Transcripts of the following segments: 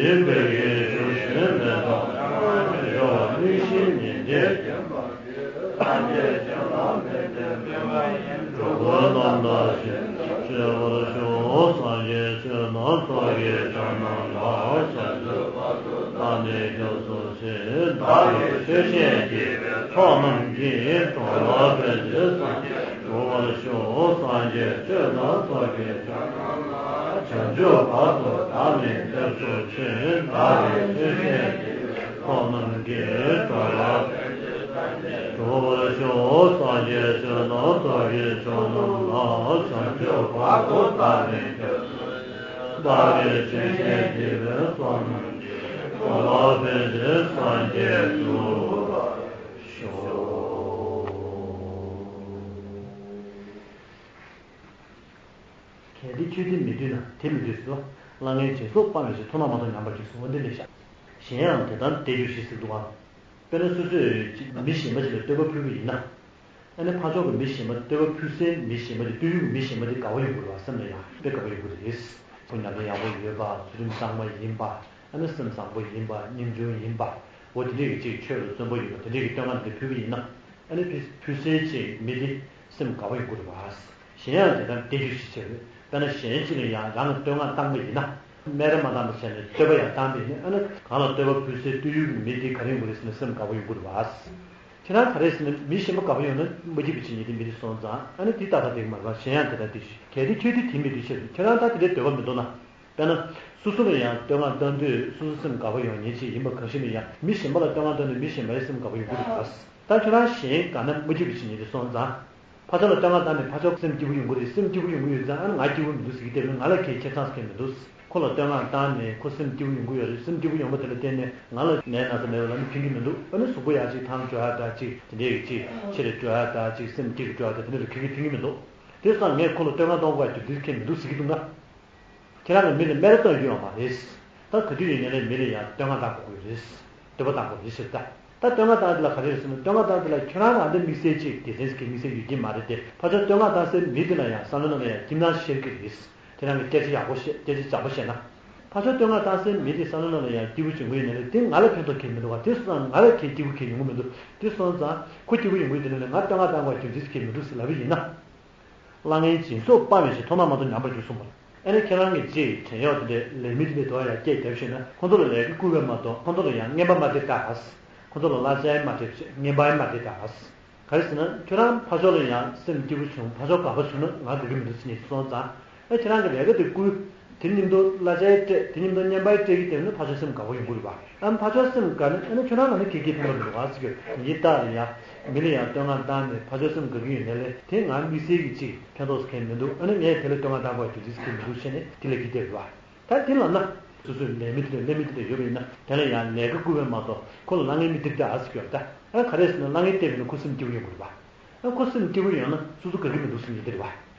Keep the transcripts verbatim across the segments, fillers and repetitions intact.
ཡིན་པའི་ཡིད་ཆུ་ཞེན་མེད་དང་། ཡོད་མིག་ཤེས་ཉིད་དེ། སངས་རྒྱས་བྱོན་ལ་མི་ལྟོས་མི་མངའ་ཡིན། འགྲོ་ཀུན་རྣམ་དག་ཞི། སྤྱོད་པར་ཤོག་སངས་རྒྱས་ཆོས་རྣམས་སྟོང་གི་ཆོས་རྣམས་ལ། བྱང་ཆུབ་བར་དུ་བདག་ནི་སྐྱབས་སུ་མཆི། བདག་གིས་ཆོས་བཤད་བགྱིས་པའི་ཚོགས་རྣམས་ཀྱིས། འགྲོ་ལ་ཕན་ཕྱིར་སངས་རྒྱས་འགྲུབ་པར་ཤོག་སངས་རྒྱས་ཆོས་རྣམས་སྟོང་གི་ཆོས་རྣམས་ལ། བྱང་ཆུབ་བར་དུ་བདག་ནི་སྐྱབས་སུ་མཆི། བདག་གིས་ཆོས་བཤད་བགྱིས་པའི་ཚོགས་རྣམས་ཀྱིས། འགྲོ་ལ་འགྲུབ་པར་ཤོག་སངས་རྒྱས་ཆོས་རྣམས་སྟོང་གི་ཆོས་རྣམས་ལ། བྱང་ཆུབ་བར་དུ་བདག་ནི་སྐྱབས་སུ། བདག་གིས་ཆོས་བཤད་བགྱིས་པའི་ཚོགས་རྣམས་ཀྱིས། འགྲོ་ལ་ཕན་ཕྱིར་སངས་རྒྱས་འགྲུབ་པར་ཤོག་གལ་ཏེ་ཆོས་འདི་མི་འདོད་ན། དེ་མི་འདོད་སོ། གླ་རྔན་སྦྱིན་སོགས་སྤང་བའི་ཕྱིར། མཐོང་ན་མ་མཐོང་ཉམས་པར་གྱུར་ཟེར་བ་འདི་ལས་བཞག་གཞན་ཡང་དེ་ལྟར་འདོད་གྱུར་ཞེས་ཟེར་འདུག་གམ། དཔེར་ན་སོ་སོས་ཅིག་མི་གཞན་པ་ཅིག་ལ་བསྟོད་པ་ཕུལ་བ་ཡིན་ན། ཨ་ནི་ཕར་ཕྱོགས་ཀྱི་མི་གཞན་པ་བསྟོད་པ་ཕུལ་སའི་མི་གཞན་པ་དེ། བསྟོད་ཡུལ་གྱི་མི་གཞན་པ་དེ་དགའ་བོ་ཡོང་གི་རེད་བ། སེམས་ལ་ཡང་དཔེ་དགའ་བོ་ཡོང་གི་རེད། ཁོ་ཉམས་ལེན་ཡག་པོ་ཡོད་པ། ཚུལ་ཁྲིམས་གཙང་མ་ཡིན་པ། ཨ་ནི་སེམས་བཟང་པོ་ཡིན་པ། སྙིང་ཆུང་ཡིན་པ། འོ་དེ་འདྲས་ཀྱི་ཅིག་ཆོས་ལ་བརྩོན་པ་ཡོད་པ། དེ་འདྲས་ཀྱི་བསྟོད་བསྔགས་དེ་ཕུལ་བ་ཡིན་ན། ཨ་ནི་ཕུལ་ཕུལ་སའི་ཅིག་མི་དེ་སེམས་དགའ་བོ་ཡོང་གི་རེད་བ། གཞན་ཡང་དེ་ལྟར་འདོད་གྱུར་ཞེས་བྱ་བས། དཔེར་ན་གཞན་གཅིག་ལ་ཡང་རང་གིས་བསྟོད་བསྔགས་བཏང་པ་ཡིན་ན། སྨད་ར་མ་བཏང་པ་བྱས་ནས་བསྟོད་པ་ཡང་བཏང་པ་ཡིན་ན། ཨ་ནི་གང་ལ་བསྟོད་པ་ཕུལ་སའི་བསྟོད་ཡུལ་གྱི་མི་དེ་ག་རེ་ཡོང་གི་རེད་ཟེར་ན། སེམས་དགའ་བོ་ཡོང་གི་རེད་བ། ཁྱེད་རང་ག་རེ་ཟེར་ན། མི་གཞན་པ་དགའ་པོ་ཡོང་ན་མ་སྐྱིད་པ་བྱེད་ཉེན་དེ་མི་དེ་སོང་ཙང་། ཨ་ནི་དེ་ཏག་ཏག་བསྡད་ཀྱི་མ་རེད་པ། གཞན་ཡང་དེ་ལྟར་འདོད་ཀྱི། གལ་ཏེ་ཁྱོད་དེ་དེ་མི་འདོད་ཕྱིར། ཁྱོད་རང་ད་དེ་འདྲའི་འདོད་པ་མི་འདུག་ན། དཔེར་ན། སོ་སོ་ལ་ཡང་བསྟོད་བསྔགས་བཏང་དུས་སོ་སོ་སེམས་དགའ་པོ་ཡོང་ཉེན་ཅིག་ཡིན་པ་གང་ཞིག་ནས་ཡང་། མི་གཞན་པ་ལ་བསྟོད་བསྔགས་བཏང་དུས་མི་གཞན་པའི་སེམས་དགའ་པོ་ཡོང་གི་རེད་པ། ད་ཁྱོད་རང་གཞན་དགའ་ན་མ་སྐྱིད་པ་བྱེད་ཉེན་དེ་སོང་ཙང་། ཕར་ཕྱོགས་ལ་བསྟོད་བསྔགས་བཏང་ནས་ཕར་ཕྱོགས་སེམས་སྐྱིད་པོ་ཡོང་གི་རེད། སེམས་སྐྱིད་པོ་ཡོང་གི་ཡོད་ཙང་། ཨ་ནི་ང་སྐྱིད་པོ་མི་འདུག་ཟེར་གྱི་སྡོད་ན། ང་ལ་གའི་ཁེ་བཟང་ཟེར་མཁན་མི་འདུག་ཁོ་ལ་བསྟོད་བསྔགས་བཏང་ནས་ཁོ་སེམས་སྐྱིད་པོ་ཡོང་གི་ཡོད་རེད། སེམས་སྐྱིད་པོ་ཡོང་བ་དེ་ལ་བརྟེན་ནས་ང་ལ་ནད་ན་ཚ་མེད་པ་ལ་ནི་ཕན་གྱི་མི་འདུག་ཨ་ནི་གཟུགས་པོ་ཡག་ཅིག་ཐང་འགྲོ་ཡག་འདྲ་ཅིག་དེ་འདྲས་ཀྱི་ཅིག་ཆེད་དུ་འགྲོ་ཡག་འདྲ་ཅིག་སེམས་སྐྱིད་ཀྱི་འགྲོ་ཡག་འདྲ་དེ་འདྲ་ལ་གའི་ཕན་གྱི་མི་འདུག་དེ་སོང་ངས་ཁོ་ལ་བསྟོད་བསྔགས་གཏོང་དགོས་ཡག་རྒྱུ་མཚན་གང་ཡང་མི་འདུག་ཟེར་གྱི་འདུག་ན། ཁྱེད་རང་གིས་མི་ལ་སྨད་ར་བཏང་རྒྱུ་ཡོད་མ་རེད། ད་ག་དུས་ཡིན་ནའི་མི་ལ་ཡང་བསྟོད་བསྔགས་བཏང་དགོས་ཀྱི་རེད། བསྟོད་པ་བཏང་དགོས་རེད་ཟེར། ད་ད་བསྟོད་བསྔགས་བཏང་དེ་ལ་ག་རེ་རེད་ཟེར་ན། བསྟོད་བསྔགས་བཏང་དེ་ལ་ཁྱོད་རང་ལ་འདི་དམིགས་བསལ་ཅིག་དགེ་མཚན་ཟེར་གྱི་དམིགས་བསལ་ཡོད་ཀྱི་མ་རེད་དེ། ཕར་ཕྱོགས་བསྟོད་བསྔགས་བཏང་སའི་མི་དེ་ལ་ཡང་བསམ་བློ་ནང་ལ་ཡང་སྐྱིད་སྣང་ཤར་གྱི་རེད། དེ་རང་གིས་སྐད་ཆ་ཡག་པོ་བཤད། སྐད་ཆ་བྱམས་པོ་བཤད་ན། ཕར་ཕྱོགས་བསྟོད་བསྔགས་བཏང་སའི་མི་དེ་བསམ་བློ་ནང་ལ་ཡང་སྐྱིད་པོ་བྱུང་གི་ཡོད་ན་རེད། དེ་ང་ལ་ཕན་ཐོགས་གང་ཡང་མི་འདུག་བ། དེ་སོང་ཙང་ང་ལ་གའི་སྐྱིད་པོ་གང་ཡང་ཡོང་གི་མི་འདུག་དེ་སོང་ཙང་ཁོ་སྐྱིད་པོ་ཡོང་གི་ཡོད་དེ་ནས་ང་བསྟོད་བསྔགས་བཏང་དགོས་རྒྱུ་མཚན་གང་ཡང་མི་འདུག་ཟེར་ལབ་པ་ཡིན་ན། གླ་རྔན་སྦྱིན་སོགས་སྤང་བའི་ཕྱིར། མཐོང་ན་མ་མཐོང་ཉམས་པར་འགྱུར་གསུངས་པ། ཨ་ནི་ཁྱེད་རང་གིས་ཅིག་བྲན་གཡོག་དེ་འདྲས་ལས་མི་དེ་འདྲས་དོ་ཡ་སྐད་རྒྱབ་ཤེས་ན། ཁོང་ཚོ་ལ་ལས་ཀ་བསྐུར་བས་མ་གཏོགས་ཁོང་ཚོ་ལ་ཡང་རྔན་པ་མ་སྟེར་ད། ཁོང་ཚོ་ལ་གླ་ཆ་ཡང་མ་སྟེར་བྱས། རྔན་པ་ཡང་མ་སྟེར་ད། ག་རེ་ཟེར་ན། ཁྱོད་རང་ཕར་ཕྱོགས་ལ་ཡང་སེམས་སྐྱིད་པོ་བྱུང་། ཕར་ཕྱོགས་དགའ་པོ་བྱུང་ན་ང་དགའ་གི་མི་འདུག་ཟེར་ནས་སོང་ཙང་། ཨ་ཁྱེད་རང་གིས་ལས་ཀ་དེ་བསྐུར། དེ་མཉམ་དུ་གླ་ཆ་ཡང་སྤྲད། དེ་མཉམ་དུ་རྔན་པ་ཡང་སྤྲད་ཀྱི་བསྡད་ན་ཕར་ཕྱོགས་སེམས་དགའ་པོ་ཡོང་གི་རེད་པ། ཨ་ཕར་ཕྱོགས་སེམས་དགའ་ན་ཨ་ནི་ཁྱོད་རང་ལ་ནི་ག་གི་ཕན་པ་མི་འདུག་ཨ་ཟེར་གྱི་ཡོད། ཡིན་ད་ལ་ཡང་མི་ལ་ཡང་བསྟོད་བསྔགས་བཏང་ནས་ཕར་ཕྱོགས་སེམས་དགའ་གི་ཡོད་ནའི་ལས་དེ་ང་དམིགས་བསལ་གྱི་ཅིག་ཕན་ཐོགས་སུ་གང་ཡང་མི་འདུག་ཨ་ནི་ངས་དེ་ལ་བསྟོད་བསྔགས་བཏང་དགོས་རྒྱུ་མཚན་གང་ཡང་མི་འདུག་བྱས་ནས་དེ་ལ་གི་བསྡད་པ། ད་དེ་ལབ་ན། སོ་སོའི་ལས་མི་དེ་འདྲས་ལས་མི་དེ་འདྲས་ཡོད་པ་ཡིན་ན། དེ་ལ་ཡང་ལས་ཀ་བསྐུར་བས་མ་གཏོགས་ཁོ་ལ་གླ་རྔན་མི་སྟེར་ད་ཨ་ཟེར་གྱི་ཡོད་རེད་ད། ཨ་ག་རེ་ཟེར་ན། གླ་རྔན་སྟེར་བས་ན་ཁོ་སེམས་སྐྱིད་པོ་ཡོང་གི་རེད་པ། ཨ་ཁོ་སེམས་སྐྱིད་པོ་ཡོང་ན་སོ་སོ་དགའ་གི་མི་འདུག་ཟེར་ཉེན་དེ་རེད་པ།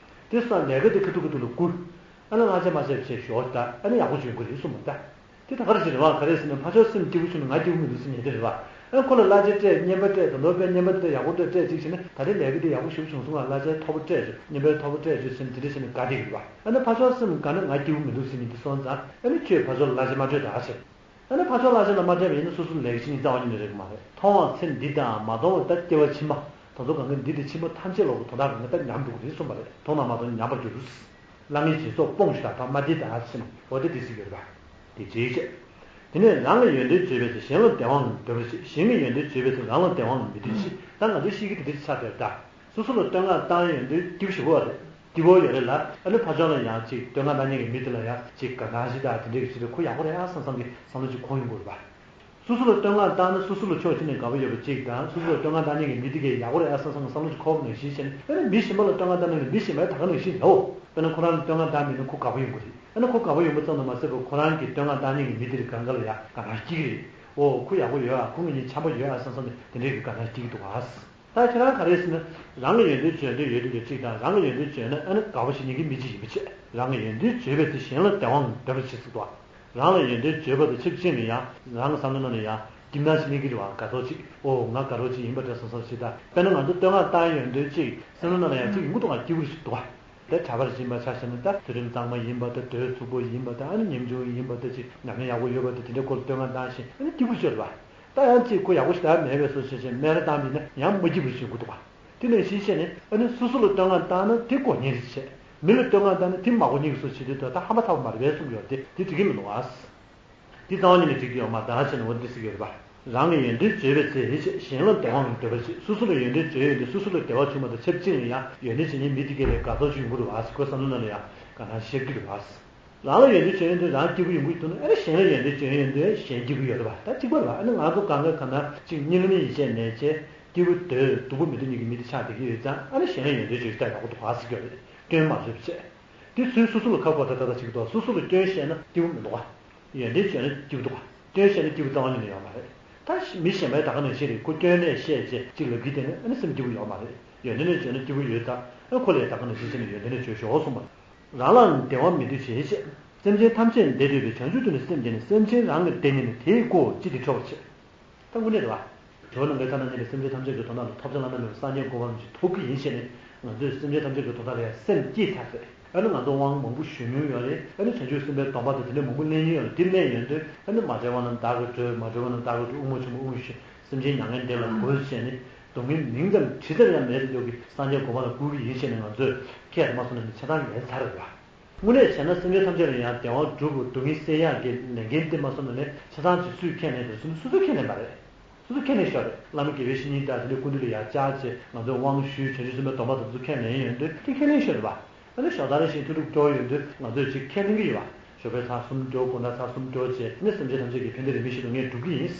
དེ་སོང་ལས་ཀ་དེ་ཁ་ཐུག་ཁ་ཐུག་ལ་བསྐུར། ཨ་ནི་གླ་ཆ་མ་བྱས་བྱས་ཞོག་ད། ཨ་ནི་ཡག་པོ་བྱུང་གི་རེད་གསུངས་པ་ད། དེ་ད་ག་རེ་བྱེད་རེད་པ། ག་རེ་ཟེར་ན། ཕར་ཕྱོགས་སེམས་སྐྱིད་པོ་བྱུང་ན་ང་སྐྱིད་པོ་མི་འདུག་ཟེར་ཉེན་དེ་རེད་པ། ཨ་ཁོ་ལ་གླ་ཆ་སྤྲད། རྔན་པ་སྤྲད། ད་དུང་དཔེ་རྔན་པ་དེ་འདྲ་ཡག་པོ་འདྲ་སྤྲད་ཅིག་བྱས་ན། ད་རེས་ལས་ཀ་དེ་ཡག་པོ་ཞེ་པོ་བྱུང་སོང་ང་། གླ་ཆ་མཐོ་པོ་སྤྲད་ཅིག་རྔན་པ་མཐོ་པོ་སྤྲད་ཅིག་ཟེར་ནས་དེ་འདྲ་བྱས་ནས་དགའ་བསྡད་ཀྱི་རེད་པ། ཨ་ནི་ཕར་ཕྱོགས་སེམས་དགའ་ན་ང་སྐྱིད་པོ་མི་འདུག་ཟེར་ཉེན་དེ་སོང་ཙང་། ཨ་ནི་ཁྱོད་ཕར་ཕྱོགས་ལ་གླ་ཆ་མ་སྤྲད་ད་ཨ་ཟེར། ཨ་ནི་ཕར་ཕྱོགས་གླ་ཆ་ལ་མ་སྤྲད་པ་ཡིན་ན་སོ་སོ་ལ་ལས་ཀ་བྱེད་ཉེན་རྩ་བ་ཉིད་ནས་རག་གི་མ་རེད། མཐོང་བ་ཚེ་འདི་དང་མ་མཐོང་བ་ད་སྐྱེ་བ་ཕྱི་མ། ད་ཚོ་གང་གི་འདི་དང་ཕྱི་མ་ཐམས་ཅད་ལོག་གི་དོན་དག་གང་ག་ད་ཉམས་འགྲོ་གི་རེད་གསུངས་པ་རེད། མཐོང་ན་མ་མཐོང་ཉམས་པར་འགྱུར། གླ་རྔན་སྦྱིན་སོགས་སྤོངས་ཤིག་ད་ཕར་མ་འདི་ད་ཨ་ཟེར་ནས། འོ་དེ་དེ་ཟེར་གྱི་ཡོད་རེད་པ། དེ་ཅིའི་ཕྱིར། དེ་ནས་རང་གི་ཡོན་ཏན་བརྗོད་པའི་ཚེ། གཞན་ལ་བདེ་བའང་འདོད་པར་བྱེད། གཞན་གྱི་ཡོན་ཏན་བརྗོད་པའི་ཚེ་རང་ལ་བདེ་བའང་མི་འདོད་ཅིང་། ད་ང་ཚོའི་གཤིས་ཀ་དེ་འདྲ་ཆགས་བསྡད་ད། སོ་སོ་ལ་བསྟོད་བསྔགས་བཏང་ཡོང་དུས་སྐྱིད་པོ་ཞེ་པོ་རེད། སྐྱིད་པོ་ཡོད་རེད་ལ། ཨ་ནི་ཕར་ཕྱོགས་ལ་ཡང་ཅིག་བསྟོད་བསྔགས་བཏང་མཁན་གྱི་མི་དེ་ལ་ཡང་ཅིག་དགའ་སྣང་ཞིག་དང་དེ་འདྲའི་གི་ཅིག་དེ་ཁོ་ཡག་པོ་རེད་ཨ་བསམ་བསམ་གྱི་བསམ་བློ་ཅིག་འཁོར་ཡོང་གི་རེད་པ། སོ་སོ་ལ་བསྟོད་བསྔགས་བཏང་ན་སོ་སོ་ལ་ཕྱོགས་གཅིག་ནས་དགའ་པོ་ཡོད་པ་གཅིག་དང་། སོ་སོ་ལ་བསྟོད་བསྔགས་བཏང་མཁན་གྱི་མི་དེ་གས་ཡག་པོ་རེད་ཨ་བསམ་བསམ་གྱི་བསམ་བློ་ཅིག་འཁོར་བ་ནང་བཞིན་བྱས་ནས། ཨ་ནི་མི་གཞན་པ་ལ་བསྟོད་བསྔགས་བཏང་ན་ནི་མི་གཞན་པ་ད་ག་ནང་བཞིན་རེད་འོ། དཔེར་ན་ཁོ་རང་ལ་བསྟོད་བསྔགས་བཏང་མིན་ན་ཁོ་དགའ་པོ་ཡོང་གི་རེད། ཨ་ནི་ཁོ་དགའ་པོ་ཡོང་པ་ཙམ་དུ་མ་ཟད་པར་ཁོ་རང་གིས་བསྟོད་བསྔགས་བཏང་མཁན་གྱི་མི་དེ་ལ་གང་ག་ལ་ཡང་དགའ་སྣང་སྐྱེ་གི་རེད། འོ་ཁོ་ཡག་པོ་ཡོད་ཨ། ཁོ་ངོས་ནས་འཆམ་པོ་ཡོད་ཨ་བསམ་བསམ་ནས་དེ་འདྲའི་གི་དགའ་སྣང་སྐྱེ་གི་འདུག་ཨ། ད་ཁྱེད་རང་ག་རེ་ཟེར་ན། རང་གི་ཡོན་ཏན་བརྗོད་འདོད་ཡོད་དུས་ལ་གཅིག་དང་། རང་གི་ཡོན་ཏན་བརྗོད་ན་ཨ་ནི་དགའ་པོ་ཞིག་ཉན་གྱི་མི་གཅིག་ཡིན་པ་བྱས། རང་གི་ཡོན་ཏན་བརྗོད་པའི་ཚེ། གཞན་ལ་བདེ་བའང་འདོད་པར་བྱེད་ཟེར་འདུག་ཨ། རང་ལ་ཡོན་ཏན་བརྗོད་པ་དང་ཆབས་ཅིག་ནས་ཡང་རང་གི་བསམ་བློ་ནང་ནས་ཡང་སྐྱིད་སྣང་ཞིག་སླེབས་ཀྱི་རེད་བ། དགའ་ཚོར་ཅིག་འོ་ང་དགའ་རོགས་ཅིག་ཡིན་པ་འདྲ་བསམ་བསམ་ཞིག་དང་། དཔེར་ན་ང་ཚོ་བསྟོད་བསྔགས་བཏང་ཡོང་དུས་ཅིག་སེམས་ནང་ལ་ཡང་ཅིག་ཡོང་གི་འདུག་ག་སྐྱིད་པོ་ཞིག་འདུག་ག་ད་གྲྭ་པ་རེ་ཡིན་པ་ཆ་བཞག་ན། ད་ཚུལ་ཁྲིམས་གཙང་མ་ཡིན་པ་དང་། འདོད་ཚུགས་པོ་ཡིན་པ་དང་། ཨ་ནི་ཉམ་ཆུང་ཡིན་པ་དང་། ཅིག་མྱ་ངན་ཡག་པོ་ཡོད་པ་དང་། དེ་འདྲའི་སྐོར་ལ་བསྟོད་བསྔགས་བཏང་ཞིང་། ཨ་ནི་སྐྱིད་པོ་ཤོར་བ། ད་ཡང་ཅིག་ཁོ་ཡག་པོ་ཞེ་དྲག་མེད་པའི་བཟོ་བྱས་བྱས་སྨད་ར་བཏང་བ་ཡིན་ན་ཡང་མ་སྐྱིད་པ་ཞིག་ཡོང་གི་འདུག་བ། དེ་ནང་བཞིན་བྱས་ནས། ཨ་ནི་སོ་སོ་ལ་བསྟོད་བསྔགས་བཏང་ན་དེ་དགོས་མཁོ་རེད་བྱས། མི་ལ་བསྟོད་བསྔགས་བཏང་ན་དེ་མ་དགོས་མཁོ་གི་བཟོ་བྱེད་དུས། ད་ད་ཧམ་པ་ཚ་པོ་མ་རེད་པས་གསུང་གི་ཡོད་དེ། དེ་འགྲིག་གི་མི་འདུག་བ། འདི་རྩ་བ་ཉིད་ནས་འགྲིག་གི་ཡོད་མ་རེད། ད་བྱས་ནས་འོ་འདི་ཟེར་གྱི་ཡོད་རེད་པ། རང་ལ་ཡོན་ཏན་བརྗོད་པའི་ཚེ་ཞེས། གཞན་ལ་བདེ་བའང་འདོད་པར་བྱེད། སོ་སོ་ལ་ཡོན་ཏན་བརྗོད་ཡོང་དུས། སོ་སོ་ལ་བདེ་བ་བྱུང་བ་དང་ཆབས་ཅིག་ལ་ཡང་ཡོན་ཏན་བྱེད་མཁན་མི་དེ་གས་ལ་དགའ་ཚོར་ཅིག་ཡོང་གི་རེད་པ། ཁོའི་བསམ་བློ་ནང་ལ་ཡང་ག་ན་བཤད་ཀྱི་རེད་པ། རང་ལ་ཡོན་ཏན་བརྗོད་ཡོང་དུས་རང་སྐྱིད་པོ་ཡོང་གི་འདུག་ན། ཨ་ནི་གཞན་ལ་ཡོན་ཏན་བརྗོད་ཡོང་དུས་གཞན་སྐྱིད་པོ་ཡོད་རེད་པ། ད་གཅིག་པ་རེད་པ། ཨ་ནི་ང་ཚོ་གང་ག་གང་ལྟར་ཅིག་སྙིང་ནས་ཡིད་ཆེས་ནས་བྱས། སྐྱིད་པོ་འདོད་སྡུག་པོ་མི་འདོད་གཉིས་ཀྱི་མི་དེ་ཆགས་བསྡད་ཀྱི་ཡོད་ཙང་། ཨ་ནི་གཞན་ལ་ཡོན་ཏན་བརྗོད་རྒྱུ་ད་ཡག་པོ་འདུག་ག་ཟེར་གྱི་ཡོད་རེད། སྐྱོན་མ་བཟོས་པ་བྱས། དེ་ཚོས་སོ་སོ་ལ་ཁ་ཁོག་ད་ད་ད་ཅིག་འདུག་སོ་སོ་ལ་སྐྱོན་བཤད་ན་སྐྱིད་པོ་མི་འདུག་ག་ཡོན་ཏན་བརྗོད་ན་སྐྱིད་པོ་འདུག་ག་སྐྱོན་བཤད་ན་སྐྱིད་པོ་རྩ་བ་ཉིད་ནས་ཡོད་མ་རེད། ད་མི་གཞན་པའི་ད་ག་ནང་བཞིན་རེད། ཁོ་སྐྱོན་ནས་བཤད་བྱས་ཅིག་ལབ་ཀྱི་བསྡད་ན། ཨ་ནི་སེམས་སྐྱིད་པོ་ཡོད་མ་རེད། ཡོན་ཏན་ནས་བརྗོད་ན་སྐྱིད་པོ་ཡོད་ད། ཨ་ཁོ་ལ་ད་ག་ནང་བཞིན་བྱས་ནས་ཡོན་ཏན་ནས་བརྗོད་ཤོག་གསུངས་པ། རང་ལའང་བདེ་བ་མི་འདོད་བྱེད་ཅེས། སེམས་ཅན་ཐམས་ཅད་བདེ་འདོད་པའི། བྱང་ཆུབ་ཏུ་ནི་སེམས་བསྐྱེད་ནས། སེམས་ཅན་རང་གི་བདེ་ཉིད་ནི། དེ་ཡི་སྒོ་ཅི་སྟེ་འཕྲོག་པར་བྱེད། ད་དངོས་གནས་རེད་བ། ཇོ་བོ་ནམ་མཁའི་མཐའ་ན་གནས་པའི་སེམས་ཅན་ཐམས་ཅད་ཀྱི་དོན་དག་ལ་ཐོབ་བྱ་བླ་ན་མེད་པའི་སངས་རྒྱས་གོ་འཕང་ཅིག་ཐོབ་ཀྱི་ཡིན་ཞེས་ནས། ང་ཚོས་སེམས་ཅན་ཐམས་ཅད་ཀྱི་དོན་དག་ལ་ཡང་སེམས་བསྐྱེད་ཚར་ཚར། ཨ་ནི་ང་ཚོ་དབང་མང་པོ་ཞུ་མྱོང་ཡོད་རེད། ཨ་ནི་བྱང་ཆུབ་སེམས་དཔའི་སྡོམ་པ་དང་དེ་འདྲ་མང་པོ་ལེན་མྱོང་ཡོད་རེད། དེ་ལེན་ཡོང་དུས། ཨ་ནི་མ་བྲལ་བ་རྣམས་བདག་གིས་སྒྲོལ། མ་གྲོལ་བ་རྣམས་བདག་གིས་སྒྲོལ། དབུགས་མ་ཆེན་པོ་དབུགས་ཞུ། སེམས་ཅན་མྱ་ངན་འདས་ལ་འགོད་བྱས་ནས། སྡུག་བསྔལ་མིང་ཙམ་དྲི་ཙམ་ཡང་མེད་དུ་འཇོག་གི་སངས་རྒྱས་གོ་འཕང་ལ་བཀུར་གྱི་ཡིན་ཞེས་ནས། ང་ཚོས་ཁས་མ་བླངས་ནས་ཆ་ཚང་ལེན་ཚར་རེད་བ། དངོས་གནས་བྱས་ན་སེམས་ཅན་ཐམས་ཅད་ལ་ཡང་བདེ་བ་སྒྲུབ་པའི་སྡུག་བསྔལ་སེལ་ཡག་གི་ལས་འགན་དེ་མ་བསམ་ན་ནི་ཆ་ཚང་ཅིག་སུས་ཁས་ལེན་དགོས་ཟེར་ན། སོ་སོས་ཁས་ལེན་པ་རེད། སོ་སོས་ཁས་ལེན་ཤོག་རེད། བླ་མ་དགེ་བའི་བཤེས་གཉེན་དང་དེ་འདྲའི་སྐུ་མདུན་ལ་ཡར་བཅར་བྱས། ང་ཚོས་དབང་ཞུས། བྱང་ཆུབ་སེམས་དཔའི་སྡོམ་པ་དེ་ཚོ་ཁས་ལེན་ཡོང་དུས་དེ་ཁས་ལེན་ཤོག་རེད་བ། ཨ་ནི་ཞོགས་ཟླ་རེ་བཞིན་ཐུན་དྲུག་སྐྱོར་ཡོང་དུས་ང་ཚོས་ཅིག་ཁས་ལེན་གྱི་ཡོད་བ། ཞོགས་པའི་ཚར་གསུམ་སྐྱོར། དགོང་དག་ཚར་གསུམ་སྐྱོར་བྱས་ནས་སེམས་ཅན་ཐམས་ཅད་ཀྱི་ཕན་བདེ་རིམ་པས་བཞིན་དུ་ངས་སྒྲུབ་ཀྱི་ཡིན།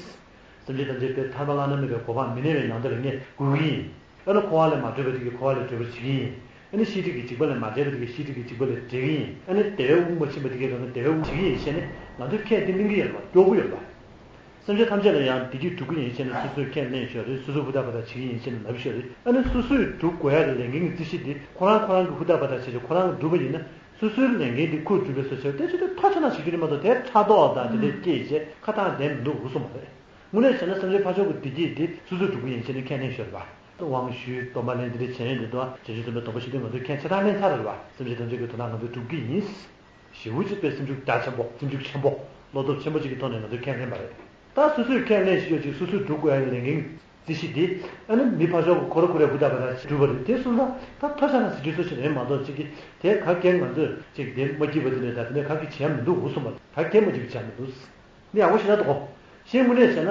སེམས་ཅན་ཐམས་ཅད་དཔེ་ཐར་པ་བླ་ན་མེད་པའི་གོ་འཕང་མི་གནས་པའི་མྱང་འདས་ལ་ངས་བཀུར་གྱི་ཡིན། ཨ་ནི་འཁོར་བ་ལས་མ་གྲོལ་བ་དེ་གི་འཁོར་བ་ལས་གྲོལ་བར་བྱེད་ཀྱི་ཡིན། ཨ་ནི་ཤེས་སྒྲིབ་ཀྱི་འཇིགས་པ་ལས་མ་བྲལ་བ་དེ་གི་ཤེས་སྒྲིབ་ཀྱི་འཇིགས་པ་ལས་བྲལ་གྱི་ཡིན། ཨ་ནི་བདེ་བའི་དབུགས་མ་ཕྱིན་པ་དེ་གི་རང་ལ་བདེ་བའི་དབུགས་བྱེད་ཀྱི་ཡིན་ཞེས་ནས་ང་ཚོས་ཁས་འདི་ལེན་གྱི་ཡོད་པ། སྐྱོ་པོ་ཡོད་པ། སེམས་ཅན་ཐམས་ཅད་ལ་ཡང་བདེ་སྐྱིད་སྒྲུབ་ཀྱི་ཡིན་ཞེས་ནས་སོ་སོས་ཁས་ལེན་ཤོག་རེད། སོ་སོས་ཧུར་ཐག་འབད་ཐག་བྱེད་ཀྱི་ཡིན་ཞེས་ནས་ལབ་ཤོག་རེད། ཨ་ནི་སོ་སོས་སྒྲུབ་དགོས་ཡག་གི་ལས་འགན་གྱི་རྩིས་གཞི་འདི་ཁོ་རང་ཁོ་རང་གིས་ཧུར་ཐག་འབད་ཐག་བྱས་ཏེ་ཁོ་རང་གིས་བསྒྲུབས་པ་ཡིན་ན། སོ་སོའི་ལས་འགན་འདི་ཁོས་བསྒྲུབས་པའི་བཟོ་བྱས་ཏེ་ཅི་ཐུབ་མཐོ་ཆ་ནང་བྱེད་རྒྱུ་རེད་མ་གཏོགས། དེ་ཕྲག་དོག་དང་དེ་འདྲས་སྐྱེས་བྱས་ཁ་གཏད་བསྡད་མི་འདུག་གསུངས་པ་རེད། དངོས་གནས་བྱས་ན་སེམས་ཅན་ཕར་ཕྱོགས་ཀྱི་བདེ་སྐྱིད་འདི་སོ་སོས་སྒྲུབ་ཀྱི་ཡིན་ཞེས་ནས་ཁས་ལེན་ཤོར་བ། དབང་ཞུས། སྡོམ་པ་ལེན། འདི་འདྲ་བྱས་ཡོང་དུས་དང་། བྱང་ཆུབ་སེམས་དཔའི་སྡོམ་པ་ཞུ་དུས་ང་ཚོས་ཁས་ཆ་ཚང་ལེན་ཚར་རེད་བ། སེམས་ཅན་ཐམས་ཅད་ཀྱི་དོན་དག་ང་ཚོས་སྒྲུབ་ཀྱི་ཡིན། ཞེ་པོ་ཅིག་དཔེ་སེམས་ཤུགས་རྒྱ་ཆེན་པོ། སེམས་ཤུགས་ཆེན་པོ། བློ་སྟོབས་ཆེན་པོ་ཅིག་གི་ཐོག་ནས་ང་ཚོས་ཁས་ལེན་པ་རེད། ད་སོ་སོས་ཁས་ལེན་བཞིན་ཡོད་ཅིག་སོ་སོས་སྒྲུབ་དགོས་ཡ་གི་ལས་འགན་རྩིས་གཞི་འདི། ཨ་ནི་མི་ཕར་ཕྱོགས་ཀྱི་ཁོ་ར་ཁོ་རའི་ཧུར་ཐག་འབད་ཐག་སྒྲུབ་པ་རེད། དེ་སོང་ཙང་ད་མཐོ་ཆ་ནང་ཟེར་རྒྱུ་སུ་ཞིག་རེད་མ་གཏོགས། ཅིག་གིས་དེ་ག་གེ་ང་ཚོས་ཅིག་དེ་མ་སྐྱིད་པ་དེ་འདྲ་དང་དེ་འདྲ་ག་གེ་བྱས་མི་འདུག་གསུངས་པ། ག་གེ་མ་སྐྱིད་པ་བྱས་མི་འདུག་འདི་ཡག་པོ་ཞིག་ན་འདུག་གོ། གཞན་དངོས་གནས་བྱས་ན།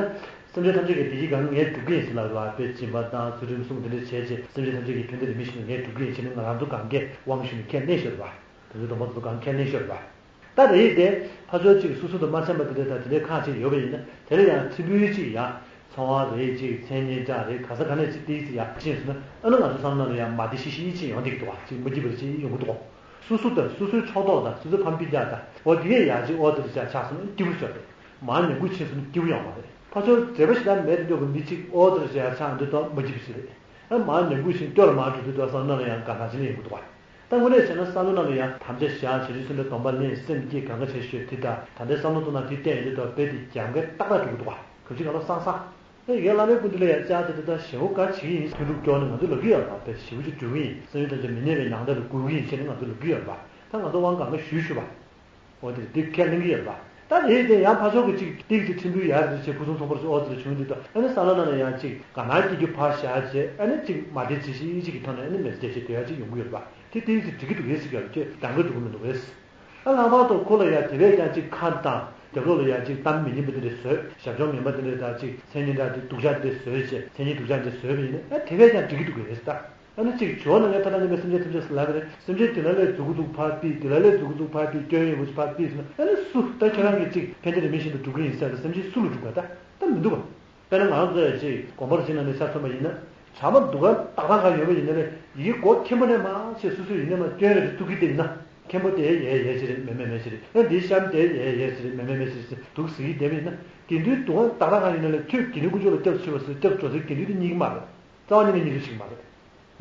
སེམས་ཅན་ཐམས་ཅད་ཀྱི་བདེ་སྐྱིད་གང་ངས་སྒྲུབ་ཀྱི་ཡིན་ཟེར་ལབ་རེད་བ། དཔེ་སྦྱིན་པ་དང་ཚུལ་ཁྲིམས་སྲུང་། དེ་འདྲ་བྱས་བྱས་སེམས་ཅན་ཐམས་ཅད་ཀྱི་ཕན་བདེ་རིན་མེད་ཞིག་ངས་སྒྲུབ་ཀྱི་ཡིན་ཟེར་ནས་ང་རང་ཚོ་གང་གས་དབང་ཞུས་ནས་ཁས་ལེན་ཤོར་བ། དེ་ཚོའི་སྡོམ་པ་དེ་ཚོ་གང་ཁས་ལེན་ཤོར་བ། ད་རེད་དེ། ཕར་ཕྱོགས་གཅིག་སོ་སོ་དང་མ་འཚམས་པ་དེ་འདྲ་དང་དེ་འདྲའི་ཁག་ཅིག་ཡོད་པ་ཡིན་ན། དེ་ལ་ཡང་ཕྲན་བུ་གཅིག་ཡང་། ཚོང་བ་རེད་ཅིག་མཚན་སྙན་གྲགས་རེད། ག་ས་ག་ནས་ཅིག་ཏིག་ཙི་ཡག་ཕྱིན་སོང་ན། ཨ་ནི་ང་ཚོ་བསམ་བློ་ནང་ལ་ཡང་མ་བདེ་ཤི་ཤི་ཅིག་ཡོང་བསྡད་ཀྱི་འདུག་བ། ཅིག་མ་སྐྱིད་པ་ཅིག་ཡོང་གི་འདུག་གོ། སོ་སོ་དང་སོ་སོའི་ཕྱོགས་གཏོགས་དང་སོ་སོའི་ཕམ་སྤུན་ཀྱག་དང་། འོ་དེ་གས་ཡག་ཅིག་ཨོ་དེ་འདྲ་ཅིག་ཆགས་སོང་ན་སྐྱིད་པོ་ཤོར་རེད། མར་ཉམས་རྒུད་ཕྱིན་སོང་ན་སྐྱིད་པོ་ཡོང་མ་རེད། ཕར་ཕྱོགས་འབྲེལ་བ་ཞེ་དྲག་མེད་དུ་འགྲོ་གི་མི་གཅིག་ཨོ་དེ་འདྲ་ཅིག་ཡར་ཆགས་འདུག་དང་མ་སྐྱིད་པོ་ཞིག་རེད། ཨ་མར་ཉམས་རྒུད་ཕྱིན་སྐྱོ་ལ་མར་འགྲོ་དུས་དང་བསམ་བློ་ལ་ཡང་དགའ་སྣང་ཅིག་ཡོང་གི་འདུག་བ། ད་དངོས་གནས་བྱས་ན་བསམ་བློ་ནང་ལ་ཡང་དམ་བཅའ་བཞག་བྱས་རྗེས་སུ་འདྲ་སྡོམ་པ་ལེན། སེམས་བསྐྱེད་གང་ག་བྱས་ཤོད་དེ་དང་། ད་ལྟའི་བསམ་བློ་གཏོང་སྟངས་དེ་བསྟན་ཡོད་དུས་དང་དཔེ་དེ་རྒྱབ་འགལ་ཏག་ཏག་འགྲོ་གི་འདུག་བ། ག་ཅིག་ག་ལ་སང་སང་། ཨེ་ཡར་བླ་མའི་སྐུ་མདུན་ལ་ཡར་བཅར་དེ་དེ་དང་ཞེ་པོ་དགའ་བྱེད་ཀྱི་ཡིན། ཐུན་དྲུག་སྐྱོར་ནས་ང་ཚོ་ལབ་ཀྱི་ཡོད་པ། དཔེ་ཞེ་པོ་ཅིག་སྒྲུབ་ཀྱི་ཡིན། སེམས་ཅན་ཐམས་ཅད་མི་གནས་པའི་མྱང་འདས་ལ་བཀུར་གྱི་ཡིན་ཞེས་ནས་ང་ཚོ་ལབ་ཀྱི་ཡོད་པ། ད་ང་ཚོ་དབང་གང་ག་ཞུས་ཞུས་པ། འོ་དེ་དེ་ཁས་ལེན་གྱི་ཡོད་པ། ད་རེད་དེ་ཡང་ཕར་ཕྱོགས་ཀྱི་ཅིག་ཏིག་ཙི་ཕྲན་བུ་ཡར་དེ་བྱས་ཕུན་སུམ་ཚོགས་པར་ཅིག་ཨོ་ཙི་ལ་བྱུང་དུས་དང་། ཨ་ནི་བསམ་བློ་ནང་ལ་ཡང་ཅིག་དགའ་སྣང་སྐྱེ་རྒྱུ་ཕར་བཞག་བྱས། ཨ་ནི་ཅིག་མ་བདེ་བྱེད་ཤེས་ཅིག་གི་ཐོག་ནས་ཨ་ནི་མེ་སི་ཇི་ཞིག་འདོན་ཡ་ཅིག་ཡོང་གི་ཡོད་པ། དེ་ཏིག་ཙི་འགྲིག་གི་འདུག་གས་ཟེར་གྱི་ཡོད་ཅེས་གདམ་ག་འགྲོ་གི་མི་འདུག་གས། ཨ་ལྷག་པར་དུ་ཁོ་ལ་ཡང་དེ་བས་ཀྱང་ཅིག་ཁ་དང་རྒྱབ་ལོགས་ལ་ཡང་ཅིག་གཏམ་མི་སྙན་པ་དེ་འདྲ་བཟོས། ཞབས་བྲོ་ངན་པ་དེ་འདྲ་དང་ཅིག་མཚན་སྙན་གྲགས་དེ་སྡུག་ཅག་དེ་འདྲ་བཟོས་བྱས། མཚན་སྙན་སྡུག་ཅག་དེ་འདྲ་བཟོས་པ་ཡིན་ན། ཨ་དེ་བས་ཀྱང་འགྲིག་གི་འདུག་གས་ཟེར་ད། ཨ་ནི་ཅིག་ཇོ་བོ་ནམ་མཁའི་མཐའ་ན་གནས་པའི་སེམས་ཅན་ཐམས་ཅད་ཟེར་ལབ་པ་རེད། སེམས་ཅན་དེ་ལ་ལས་མཛུབ་གུ་ཚུགས་ཕར་ཕུད། དེ་ལ་ལས་མཛུབ་གུ་ཚུགས་ཕར་ཕུད། སྐྱོན་ཡོད་པ་ཅིག་ཕར་ཕུད་ཟེར་ན། ཨ་ནི་སུ་ད་ཁྱོད་རང་གིས་ཅིག་ཕན་བདེ་རིན་མེད་བཞིན་དུ་སྒྲུབ་ཀྱི་ཡིན་ཟེར་ཏེ་སེམས་ཅན་སུ་ལ་སྒྲུབ་ག་ད། ད་མི་འདུག་ག། དཔེར་ན་ང་རང་ཚོ་ཡང་ཅིག་དགོན་པ་རེ་ཅིག་ནང་ནས་ཆ་མཚོན་པ་ཡིན་ན། བྱམས་པ་སྡུག་ག་ཏག་ཏག་ག་ཡོད་པ་ཡིན་ན་ལས། ཡི་གེ་མགོ་མཁན་པོ་ནས་མར་བྱས་སོ་སོ་ཡིན་ན་མར་སྐྱོན་རེ་རེ་བཙུགས་ཀྱི་བསྡད་ཡིན་ན། མཁན་པོ་དེ་ཡས་ཡས་ཅིག་རེད། མེད་མེད་མེད་ཅིག་རེད། ཨ་འདིའི་གཤམ་དེ་ཡས་ཡས་ཅིག་རེད། མེད་མེད་མེད་ཅིག་རེད་ཟེར་འདུག་ཟེར་གྱི་བསྡད་པ་ཡིན་ན། དགེ་འདུན་སྡུག་ག་ཏག་ཏག་ག་ཡིན་ན་ལས། ཁྱོད་དགེ་འདུན་དཀོན་མཆོག་ལ་སྐྱབས་སུ་མཆིའོ་ཟེར་སྐྱབས་སུ་འགྲོ་ཟེར་དགེ་འདུན་དེ་རྙེད་ཀྱི་མ་རེད། རྩ་བ་ཉིད་ནས་རྙེད་རྒྱུ་ཞིག་མ་རེད།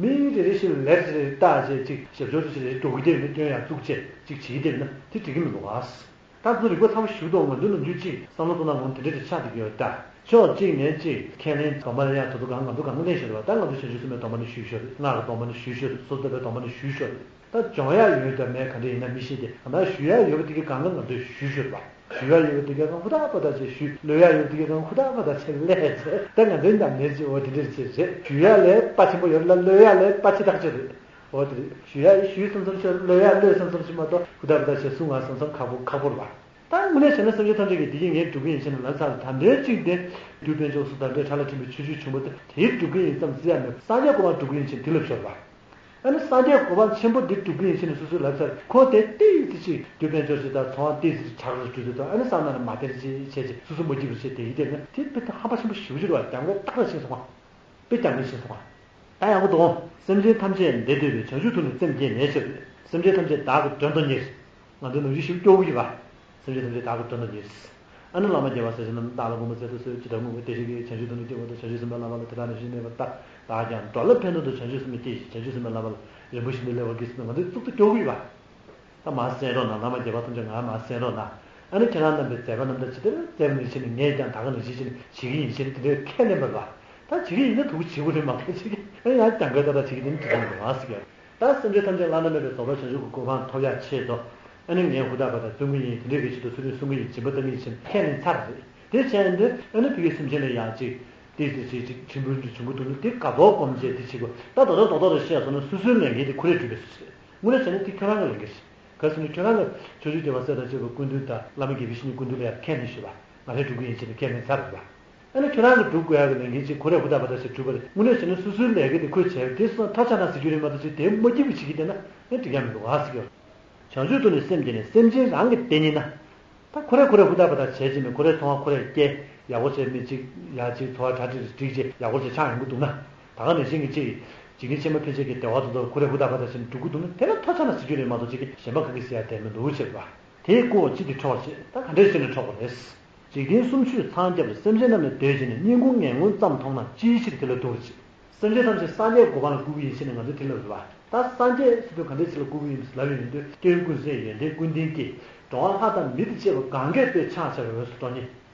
མི་རེ་རེ་བཞིན་ལ་ལེར་ཅིག་རེ་བལྟས་བྱས་ཅིག་ཞབས་ཞུ་རེ་ཅིག་རེ་འགྲོ་གི་བསྡད་ཡོད་ན། སྐྱོན་ཡང་བཙུགས་བྱས་ཅིག་བྱེད་ཀྱི་བསྡད་ཡོད་ན་དེ་འགྲིག་གི་མི་འདུག་ག། ད་ཚོ་རིག་པ་ཚ་པོ་ཞིག་འདུག་ང་ཚོའི་ནམ་རྒྱུན་ཅིག་བསམ་བློ་གཏོང་སྟངས་ངོ་དེ་འདྲ་ཅིག་ཆགས་བསྡད་ཀྱི་ཡོད་ད། ཕྱོགས་གཅིག་ནས་ཅིག་ཁས་ལེན་སྡོམ་པ་ལ་ཡང་དོ་དོ་གང་ང་ཚོ་གང་ལེན་ཤོར་བ། ད་ང་ཚོ་བྱང་ཆུབ་སེམས་དཔའི་སྡོམ་པ་ནི་ཞུས་ཤོར་རེད། སྔགས་ཀྱི་སྡོམ་པ་ནི་ཞུས་ཤོར་རེད། སོ་ཐར་པའི་སྡོམ་པ་ནི་ཞུས་ཤོར་རེད། ད་སྦྱོང་ཡག་ཡོད་དམ་མེད་ག་འདྲ་ཡིན་ན་མི་ཤེས་ཏེ། གང་ལྟར་ཞུ་ཡག་ཡོད་པ་དེ་གའི་སྒང་ལ་ང་ཚོས་ཞུ་ཤོར་བ། ཞུ་ཡག་ཡོད་པ་དེ་གའི་སྒང་ཧུར་ཐག་པ་ཐག་བྱས་ཞུས། གློད་ཡག་ཡོད་པ་དེ་གའི་སྒང་ཧུར་ཐག་པ་ཐག་བྱས་གློད་བྱས། ད་ང་ཚོའི་ཉམས་ལེན་ཅིག་འོ་དེ་འདྲ་ཅིག་རེད། ཞུ་ཡག་ལས་དཔའ་ཆེན་པོ་ཡོད་ལ་གློད་ཡག་ལས་དཔའ་ཆེ་ཐག་ཆོད་རེད། འོ་དེ་རེད། ཞུ་ཡག་ཞུས་བསམ་བསམ་ཞིག་གློད་ཡག་གློད་བསམ་བསམ་ཞིག་མ་གཏོགས་ཧུར་ཐག་པ་ཐག་བྱས་སྲུང་བ་བསམ་བསམ་ཁག་པོ་ཁག་པོ་རེད་བ། ད་དངོས་གནས་བྱས་ན་སེམས་ཅན་ཐམས་ཅད་ཀྱིས་དེ་གིས་ངས་སྒྲུབ་ཀྱི་ཡིན་ཟེར་ནས་ལབ་ཚར། ད་འདྲའི་གཅིག་དེ་དུས་དཔལ་མཆོག་སོགས་ད་འདྲའི་ཁྲ་ལ་ཐིམ་པའི་ཆོས་བརྒྱུད་ཆེན་པོ་དེ་དེའི་སྒྲུབ་ཀྱི་ཡིན་བསམ་ཟེར་ཡ་མེད། སངས་རྒྱས་གོ་འཕང་སྒྲུབ་ཀྱི་ཡིན་ཟེར་དེ་ལབ་ཤོར་བ། ཨ་ནི་སངས་རྒྱས་གོ་འཕང་ཆེན་པོ་འདི་སྒྲུབ་ཀྱི་ཡིན་ཟེར་ནས་སོ་སོས་ལབ་ཚར། ཁོ་དེ་ཏོག་ཙམ་ཅིག་དུས་དཔལ་མཆོག་ཅིག་དང་ཚོང་བ་ཏོག་ཙམ་ཅིག་ཆག་རོ་སྤྲུལ་ཚུལ་དང་། ཨ་ནི་བསམ་ན་ལ་མ་དེར་ཅིག་བྱས་ཅིག་སོ་སོ་མ་སྐྱིད་པ་བྱས་དེ་ཡིན་དེ་ན་དེ་དཔེ་ད་ཧམ་པ་ཆེན་པོ་ཞེ་པོ་ཅིག་རེད་བ། རྒྱང་གོས་ཏག་ཏག་ཕྱིན་སོང་བ། དཔེ་རྒྱང་གོས་ཕྱིན་སོང་བ། ད་ཡག་པོ་འདུག་སེམས་ཅན་ཐམས་ཅད་བདེ་འདོད་པའི། བྱང་ཆུབ་ཐུགས་ནི་སེམས་བསྐྱེད་ནས་ཕྱིར། སེམས་ཅན་ཐམས་ཅད་བདག་གི་དོན་དུ་གཉེར། ང་ཚོ་ནམ་རྒྱུན་ཞིབ་སྐྱོ་བོ་ཡིན་པ། སེམས་ཅན་ཐམས་ཅད་བདག་གི་དོན་དུ་གཉེར། ཨ་ནི་བླ་མ་དགྱེས་པ་གསེར་ཞུན་དུ་བདག་ལ་མགོན་པོ་སྩལ་དུ་གསོལ། ཇི་ལྟར་མངོན་པར་བདེ་གཤེགས་ཀྱིས། བྱང་ཆུབ་ཐུགས་ནི་བསྐྱེད་པ་དང་། བྱང་ཆུབ་སེམས་དཔའ་བླ་མ་ལ། དེ་དག་ནི་ཇི་སྙེད་པར་བལྟ། བདག་ཀྱང་འགྲོ་ལ་ཕན་ཕྱིར་དུ། བྱང་ཆུབ་སེམས་དཔའི་སྐྱེས་ཤིག། བྱང་ཆུབ་སེམས་དཔའ་བླ་མ་ལ། རིན་པོ་ཆེ་འདི་ལེགས་པར་གྱིས་ཟེར། ང་ཚོ་གཙུག་ཏུ་སྐྱོ་བོ་ཡིན་པ། ད་མར་གསན་རོགས་གནང་། བླ་མ་དགྱེས་པ་ཐམས་ཅད་ང་མར་གསན་རོགས་གནང་། ཨ་ནི་ཁྱེད་རང་རྣམ་པས་མཛད་པ་རྣམ་ཐར་ཇི་ལྟར་མཛད་པ་ནང་བཞིན་བྱས་ནས། ངས་ཀྱང་ད་ག་ནང་བཞིན་བྱས་ནས་བྱེད་ཀྱི་ཡིན་ཟེར་དེ་འདྲའི་ཁས་ལེན་པ་རེད་བ། ད་བྱེད་ཀྱི་ཡིན་ན་དུ་བ་བྱེད་དགོས་རེད་མ་གཏོགས་བྱེད་ཀྱི་ཨ་ནི་ཡང་རྒྱང་གོས་ཏག་ཏག་བྱེད་ཀྱི་དེ་ནི་འགྲིག་གི་མི་འདུག་ཨ་ཟེར་གྱི་ཡོད། ད་སེམས་ཅན་ཐམས་ཅད་བླ་ན་མེད་པའི་རྫོགས་པའི་བྱང་ཆུབ་ཀྱི་གོ་འཕང་ཐོབ་ཡག་ཆེད་དུ། ཨ་ནི་ངས་ཧུར་ཐག་པ་དང་བརྩོན་གྱི་ཡིན། དེ་འདྲའི་གི་ཆེད་དུ་ཚུལ་ཁྲིམས་སྲུང་གི་ཡིན། སྦྱིན་པ་བཏང་གི་ཡིན་ཟེར་ཁས་ལེན་ཚར་རེད། དེ་བྱས་ཡིན་དུས་ཨ་ནི་ཕ་གིའི་སེམས་ཅན་ལ་ཡང་ཅིག་ཏོག་ཙམ་ཅིག་ཅིག་ཕྲན་བུ་འདྲ་བྱུང་གི་འདུག་ན་དེ་དགའ་ཚོར་སྒོམ་བྱས་དེ་བྱེད་དགོས། ད་དོ་དོ་རྡོག་རྡོག་རེ་བཤད་སོང་ན་སོ་སོའི་ལས་འགན་དེ་ཁོ་རས་སྒྲུབ་པའི་སུ་རེད། དངོས་གནས་བྱས་ན་དེ་ཁྱོད་རང་གི་ལས་འགན་རེད། གལ་སྲིད་ནི་ཁྱོད་རང་གི་ཕྱོགས་བཅུའི་དགེ་བ་སྲས་དང་བཅས་པའི་སྐུ་མདུན་དང་བླ་མ་དགེ་བའི་བཤེས་གཉེན་སྐུ་མདུན་ལ་ཡང་ཁས་ལེན་ཞུས་པ། ང་རས་སྒྲུབ་ཀྱི་ཡིན་ཟེར་ནས་ཁས་ལེན་ཚར་རེད་པ། ཨ་ནི་ཁྱོད་རང་གི་སྒྲུབ་དགོས་ཡག་གི་ལས་འགན་ཅིག་ཁོ་རས་ཧུར་ཐག་པ་ཐག་བྱས་སྒྲུབ་པ་རེད། དངོས་གནས་བྱས་ན་སོ་སོའི་ལས་འགན་དེ་ཁོས་བྱས་པ་དེ་སོང་ཐག་ཆག་ན་ཟེར་རྒྱུ་རེད་མ་གཏོགས་ཅིག་དེ་མ་སྐྱིད་པ་བྱེད་ཀྱི་བསྡད་ན་ཨེ་འགྲིག་ཡག་མི་འདུག་ཨ་ཟེར་གྱི་ཡོད། བྱང་ཆུབ་ཏུ་ནི་སེམས་བསྐྱེད་ནས། སེམས་ཅན་རང་གི་བདེ་གཉེར་ན། ད་ཁོ་རས་ཁོ་རས་ཧུར་ཐག་པ་ཐག་བྱས་བྱས་ནས་ཁོ་རས་ཚོང་བ་ཁོ་རས་སྐྱེལ་ཡག་པོ་བྱས་མི་གཅིག་ཡག་གཅིག་འཚོ་བ་གྲ་སྒྲིག་སྒྲིག་བྱས་ཡག་པོ་བྱས་ཆགས་ཡོང་གི་འདུག་ན། ད་ག་ནང་བཞིན་གྱི་གཅིག་འཇིག་རྟེན་ཕྱི་མ་ཕན་ཆད་ཀྱི་བདེ་བ་དེ་ཚོ་ཁོ་རས་ཧུར་ཐག་པ་ཐག་བྱས་ནས་སྒྲུབ་ཀྱི་འདུག་ན་དེ་ལ་ཐག་ཆག་ན་ཟེར་རྒྱུ་རེད་མ་གཏོགས་གཅིག་གིས་གཞན་པ་ག་གིས་ཟེར་ཡ་དེ་མི་འདུག་བྱས་པ། དེའི་སྐུ་འོ་ཅི་སྟེ་འཕྲོག་པར་བྱེད། ད་ག་འདྲས་བྱས་ནས་འཕྲོག་པ་རེད། འཇིག་རྟེན་གསུམ་མཆོད་ཚངས་རྒྱབ་ལ། སེམས་ཅན་རྣམས་ནི་འདོད་བྱས་ནས། བསྙེན་བཀུར་ངན་ངོན་ཙམ་མཐོང་ན། ཅིའི་ཕྱིར་དེ་ལ་གདུང་བར་བྱེད། སེམས་ཅན་ཐམས་ཅད་སངས་རྒྱས་གོ་འཕང་ལ་བཀུར་གྱི་ཡིན་ཟེར་ནས་ང་ཚོས་དེ་ལབ་རེད་བ། ད་སངས་རྒྱས་ཟེར་དུས་ག་འདྲས་ཅིག་ལ་བཀུར་གྱི་ཡིན་ཟེར་ལབ་ཡོང་དུས། སྐྱེ་བོ་ཀུན་གསལ་ཡོན་ཏན་ཀུན་ལྡན་སྐྱེས། འགྲོ་བ་ལྷ་དང་མི་དང་བཅས་པ་གང་གས་པས་ཕྱག་བྱ་བའི་འོས་སུ་འགྲོ་ནི།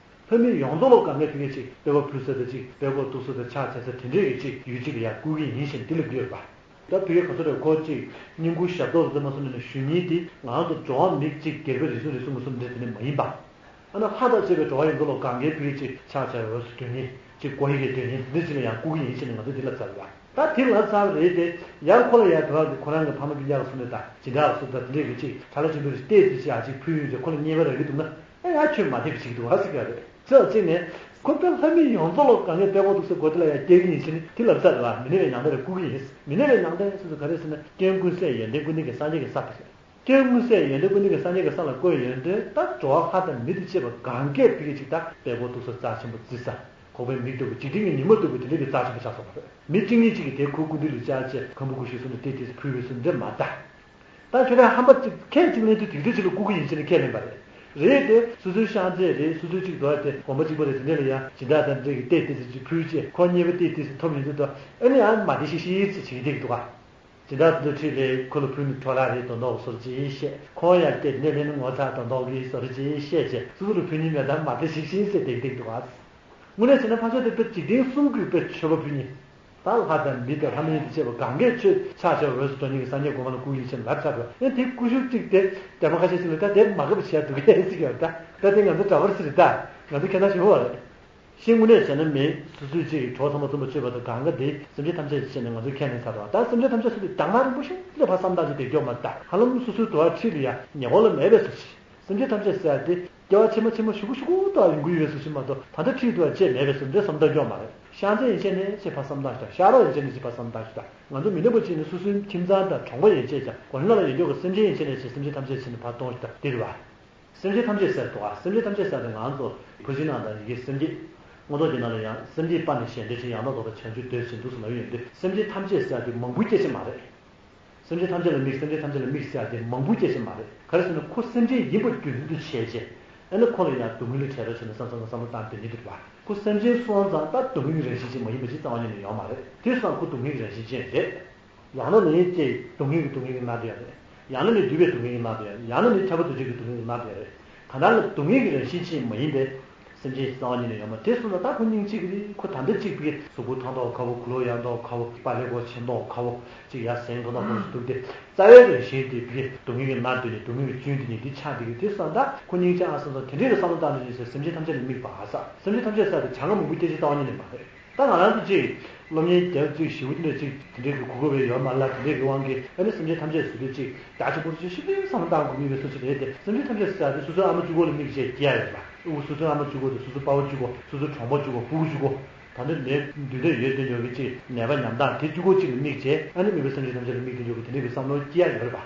ལྷ་མི་ཡོངས་རྫོགས་ལ་གང་གས་ཕ་གིའི་ཅིག་དཔལ་པོ་ཕུལ་ས་དང་ཅིག་དཔལ་པོ་གཏུགས་ས་དང་ཕྱག་བྱ་ས་དེ་འདྲས་ཀྱི་ཅིག་ཡུལ་ཅིག་ལ་ཡང་བཀུར་གྱི་ཡིན་ཟེར་ནས་དེ་ལབ་ཀྱི་ཡོད་རེད་བ། ད་བོད་ཡིག་ག་ཚོད་རེད། ཁོ་གཅིག་སྙིང་ཁུར་ཞབས་ཏོག་ཙམ་མ་སོང་ནས་ཞུ་མཁན་དེ་ང་ཚོ་འགྲོ་བ་མི་གཅིག་སྒེར་པ་རེ་ཟུང་རེ་ཟུང་གི་སོང་འདྲ་དེ་ནི་མ་ཡིན་པ། ཨ་ན་ལྷ་དང་བཅས་པའི་འགྲོ་བ་ཡོངས་རྫོགས་ལ་གང་གའི་བོད་ཡིག་ཅིག་ཕྱག་བྱ་བའི་འོས་སུ་འདོན་མཁན་ཅིག་གོ་ཡི་གེ་འདོན་མཁན་དེ་འདྲ་ཅིག་ལ་ཡང་བཀུར་གྱི་ཡིན་ཞེས་ནས་ང་ཚོས་འདི་ལ་ཚར་བ། ད་དེ་ལ་ཚར་བ་རེད་དེ། ཡང་ཁོ་ལ་ཡང་དོ་བ་གི་ཁོ་རང་གི་ཕ་མ་སྤུན་ཀྱག་གི་སོང་ནས་ད་སྦྱིན་བདག་གི་སོང་ད་དེ་འདྲས་ཀྱི་ཅིག་གྲྭ་ལ་ཆེན་པོའི་ལྟས་དེ་ཅིག་ཨ་ཅིག་ཕུལ་ཡོང་ཅིག་ཁོ་ལ་རྙེད་པ་རག་གི་འདུག་ན། ཨ་ཡང་ཁྱོད་མ་བདེ་བ་བྱེད་ཀྱི་འདུག་ཨ་ཟེར་གྱི་རེད། ཕྱོགས་གཅིག་ནས། ཁོ་པས་ལྷ་མི་ཡོངས་རྫོགས་ལ་གང་གའི་དཔལ་པོ་འདུག་ཟེར་གོ་དེ་ལ་ཡང་སྐྱེ་གི་ཡིན་ཕྱིན་དེ་ལབ་ཚར་རེད་བ། མི་གནས་པའི་མྱང་འདས་ལ་བཀུར་གི་ཡིན། མི་གནས་པའི་མྱང་འདས་སོ་སོ་ག་རེ་ཟེར་ན་སྐྱེ་བོ་ཀུན་གསལ་ཡོན་ཏན་ཀུན་ལྡན་གྱི་སངས་རྒྱས་ཀྱི་ས་དེ་རེད། སྐྱེ་བོ་ཀུན་གསལ་ཡོན་ཏན་ཀུན་ལྡན་གྱི་སངས་རྒྱས་ཀྱི་ས་ལ་བཀོད་ཡོན་ཏན་ད་འགྲོ་བ་ལྷ་དང་མི་དང་བཅས་པ་གང་གས་ཕ་གི་ཅིག་ད་དཔལ་པོ་འདུག་ས་རྩ་ཆེན་པོ་བརྩི་ས། ཁོག་པའི་མིག་ལྟ་བུ་འཇིག་རྟེན་གྱི་ཉི་མ་ལྟ་བུ་དེ་འདྲ་གི་རྩ་ཆེན་པོ་ཆགས་སོང་བ་རེད། མི་གཅིག་གཉིས་གཅིག་གིས་དེ་ཁོ་སྐུ་མདུན་ལ་བཅར་བྱས་ཁམ་བུ་ཁུ་ཤུ་སོང་ནས་དེ་དེ་ཕུལ་བའི་སོང་འདྲ་མ་ད། ད་ཁྱོད་རང་ཧམ་པ་གཅིག་ཁས་གཅིག་ལེན་དུས་དེ་འདྲ་ཅིག་ལ་བཀུར་གི་ཡིན་ཟེར་ནས་ཁས་ལེན་པ་རེད། རེད་དེ། སོ་སོའི་ཤངས་མཛད་རེད། སོ་སོའི་གཅིག་འདུག་དེ་དགོན་པ་གཅིག་པ་རེད། དེ་འདྲ་ལ་ཡང་སྦྱིན་བདག་དང་འདྲ་གི་ལྟས་དེ་ཚོ་ཅིག་ཕུལ་རྗེས་ཁོ་རྙེད་པ་ལྟས་དེ་ཚོ་ཐོབ་ཡོང་དུས་དོ། ཨ་ནི་ཨ་མ་བདེ་ཤིག་ཤིག་ཅིག་བྱེད་ཀྱི་འདུག་ག་སྦྱིན་བདག་དེ་ཚོ་ཁྲིད་ལས་ཁོ་ལ་ཕུལ་ནས་འཕྲོ་བརླག་རེད་དོ་འདོག་བཟོ་རེ་ཅིག་བཤད། ཁོང་ཡང་ལྟས་དེ་འདྲ་ལེན་ནས་ངོ་ཚ་དོ་འདོག་གི་བཟོ་རེ་ཅིག་བཤད་བྱས་སོ་སོ་ལ་ཕུལ་ཉིན་མེད་ད་མ་བདེ་ཤིག་ཤིག་ཟེར་བསྡད་ཀྱི་འདུག་ག་དངོས་གནས་བྱས་ན་ཕལ་ཆེར་དེ་དཔེ་འཇིག་རྟེན་གསུམ་གྱི་དཔེ་མཆོད་པ་ཕུལ་ཉིན། ད་ལྷ་དང་མི་དང་ལྷ་མིན་དང་བཅས་པ་གང་གས་ཆོས་ཕྱག་བྱ་བའི་འོས་སུ་འགྲོ་ཉིན་གྱི་སངས་རྒྱས་གོ་འཕང་ལ་བཀུར་ཡིན་ཞེས་ལབ་ཚར་བ། ཡང་དེ་ཀུ་ཤུ་གཅིག་དེ་རྒྱ་མ་ཁ་ཤས་ཤིག་ལ་ད་དེ་མ་དགའ་བ་བྱས་འདུག་གས་ཟེར་གྱི་ཡོད། ད་ད་དེ་ང་ཚོ་འདྲ་པར་ཟེར་ད་ང་ཚོ་ཁྱད་མཚར་ཞིག་ཡོད་པ་རེད། ཤིང་དངོས་གནས་བྱས་ན་མི་སོ་སོའི་ཅིག་གྲོགས་ཚང་མ་རྩོམ་པ་སྤྱོད་པ་དང་གང་ག་དེ་སེམས་ཅན་ཐམས་ཅད་ཀྱི་ཆེད་ནས་ང་ཚོས་ཁས་ལེན་ཚར་བ། ད་སེམས་ཅན་ཐམས་ཅད་ཟེར་དུས་གྱང་ལྷག་རིང་པོ་ཞིག་ལས་ཕར་བསམ་བཏང་ཅིག་དེ་མགྱོགས་མ་ད་ཧ་ལམ་སོ་སོའི་དུ་བ་ཁྲིད་ལ་ཡ་ཉེ་འཁོར་ལ་མེད་པའི་བཟོ་ཞིག་སེམས་ཅན་ཐམས་ཅད་ཟེར་ཡ་དེ་སྐྱེ་བ་ཕྱི་མ་ཕྱི་མ་གཞུག་གུ་གཞུག་གུ་དུ་ཡོང་གི་ཡོད་པའི་བཟོ་ཞིག་མ་གཏོགས་ད་ལྟ་ཁྲིད་དུ་བ་ཅེས་མེད་པའི་བཟོ་འདྲའི་བསམ་བཏང་མགྱོགས་མ་རེད། ཤངས་མཛད་ཡན་ཆད་ནས་ཅེས་ཕར་བསམ་བཏང་ཞིག་དང་ཤ་རོགས་ཡན་ཆད་ནས་ཅེས་ཕར་བསམ་བཏང་ཞིག་དང་ང་ཚོ་མི་ནག་པོ་ཅིག་ནི་སོ་སོའི་ཁྱིམ་ཚང་དང་གྲོང་པ་ཡན་ཆད་ཀྱང་གོ་ལ་ལ་ཡོད་མགྱོགས་ཀྱི་སེམས་ཅན་ཡན་ཆད་ནས་ཅེས་སེམས་ཅན་ཐམས་ཅད་ཕྱིན་ནས་ཕར་གཏོང་ཞིག་དང་དེ་རེད་བ། སེམས་ཅན་ཐམས་ཅད་ཟེར་འདུག་ག་སེམས་ཅན་ཐམས་ཅད་ཟེར་དེ་ང་ཚོ་བུ་ཆེན་ནང་དང་ཡི་གེ་སེམས་བསྐྱེད། མངོན་རྟོགས་ཀྱི་ནང་ལ་ཡང་སེམས་བསྐྱེད་པ་ནི་གཞན་དོན་ཆེ་ཡང་དག་རྫོགས་པའི་བྱང་ཆུབ་འདོད་ཅེས་འདུག་སེ་ལབ་ཡོད་དུས་སེམས་ཅན་ཐམས་ཅད་ཟེར་དེ་མང་པོའི་སྐད་ཆ་མ་རེད། སེམས་ཅན་ཐམས་ཅད་ལ་དམིགས། སེམས་ཅན་ཐམས་ཅད་ལ་དམིགས་ཟེར་དེ་མང་པོའི་སྐད་ཆ་མ་རེད། ག་རེ་ཟེར་ན་ཁོ་སེམས་ཅན་ཡིན་པ་རྒྱུ་མཚན་དུ་བྱས་རྗེས་ཨ་ནི་ཁོ་ལ་ཡང་སྡུག་བསྔལ་ལ་བྲལ་རོགས་བྱས་ན་བསམ་བསམ་བསམ་བློ་བཏང་དོན་ནི་འདུག་པ། ཁོ་སེམས་ཅན་སོང་ཙང་ད་སྡུག་བསྔལ་གྱི་རང་བཞིན་ཅིག་མ་ཡིན་པ་ཅིག་རྩ་བ་ཉིད་ནས་ཡོད་མ་རེད། དེ་སོང་ཁོ་སྡུག་བསྔལ་གྱི་རང་བཞིན་ཅན་རེད། ཡང་ན་ནི་ཅིག་སྡུག་བསྔལ་གྱི་སྡུག་བསྔལ་གྱི་ནང་དུ་ཡོད་རེད། ཡང་ན་ནི་འདུས་པའི་སྡུག་བསྔལ་གྱི་ནང་དུ་ཡོད་རེད། ཡང་ན་ནི་ཁྱབ་པ་འདུ་བྱེད་ཀྱི་སྡུག་བསྔལ་གྱི་ནང་དུ་ཡོད་རེད། གང་ལྟར་ན་སྡུག་བསྔལ་གྱི་རང་བཞིན་ཅན་མ་ཡིན་པས། སེམས་ཅན་རྩ་བ་ཉིད་ནས་ཡོད་མ་རེད། དེ་སོང་ཙང་ད་ཁོ་སྙིང་རྗེ་གི་རེད། ཁོ་ད་འདི་གཅིག་ཕ་གི་གཟུགས་པོ་ཐང་ཐོག་ཁ་བོ། གུ་ལོ་ཡང་ཐོག་ཁ་བོ། པ་ལེ་གོ་ཆེན་ཐོག་ཁ་བོ། གཅིག་ཡ་ཟེང་ཐོག་ཐོག་ཁོ་སུ་འདུག་སྟེ། རྩ་བའི་རང་བཞིན་དེ་ཕ་གི་སྡུག་བསྔལ་གྱི་ནང་སྡོད་ནས་སྡུག་བསྔལ་གྱི་རྒྱུན་དེ་ནི་འདི་ཆགས་བསྡད་ཀྱི། དེ་སོང་ཙང་ད་ཁོ་སྙིང་རྗེ་ཨ་སོང་ཙང་དེ་འདྲའི་གི་བསམ་བློ་བཏང་ནས་ནི་ཟེར། སེམས་ཅན་ཐམས་ཅད་ལ་དམིགས་པ་ཨ་ས། སེམས་ཅན་ཐམས་ཅད་ཟེར་དེ་བྱ་ངན་མང་པོ་སྐྱེ་ཅིག་རྩ་བ་ཉིད་ནས་མ་རེད། ད་ང་རང་ཚོ་གཅིག་སློབ་གཉེར་རྒྱབ་ཅིག་ཞེ་པོ་དེ་འདྲ་ཅིག་དེ་འདྲའི་གི་གོ་སྐབས་ཡོད་མ་རེད་ལ། དེ་འདྲའི་གི་དབང་གིས་ཨ་ནི་སེམས་ཅན་ཐམས་ཅད་ཟེར་དུས་ཅིག་རྒྱ་ཆེན་པོ་ཅིག་ཞིབ་ཏུ་བསམ་བློ་བཏང་དགོས་ཀྱི་ཡོད་པའི་བཟོ་ཅིག་རེད་དེ། སེམས་ཅན་ཐམས་ཅད་ཟེར་དུས་སོ་སོའི་ཨ་མ་གཅིག་པོ་ལ་དམིགས་བྱས་སྐྱེ་ཡ་ཡོད་པ། འུ་སོ་སོའི་ཨ་མ་གཅིག་པོ་དང་སོ་སོའི་པ་ཕ་གཅིག་པོ། སོ་སོའི་གྲོགས་པོ་གཅིག་པོ། སྤུ་གུ་གཅིག་པོ། ད་ནི་ནད་མདུན་དུ་ཡོད་དེ་ཡོད་ཀྱི་ཅིག་ནད་པ་ཉམ་ཐག་དེ་གཅིག་པོ་གཅིག་ལ་དམིགས་བྱས་ཨ་ནི་མི་བུ་སེམས་ཅན་ཐམས་ཅད་ལ་དམིགས་དེ་འཇོག་གི་དེ་འདྲའི་གི་བསམ་བློ་སྐྱེ་ཡ་ཡོད་རེད་པ།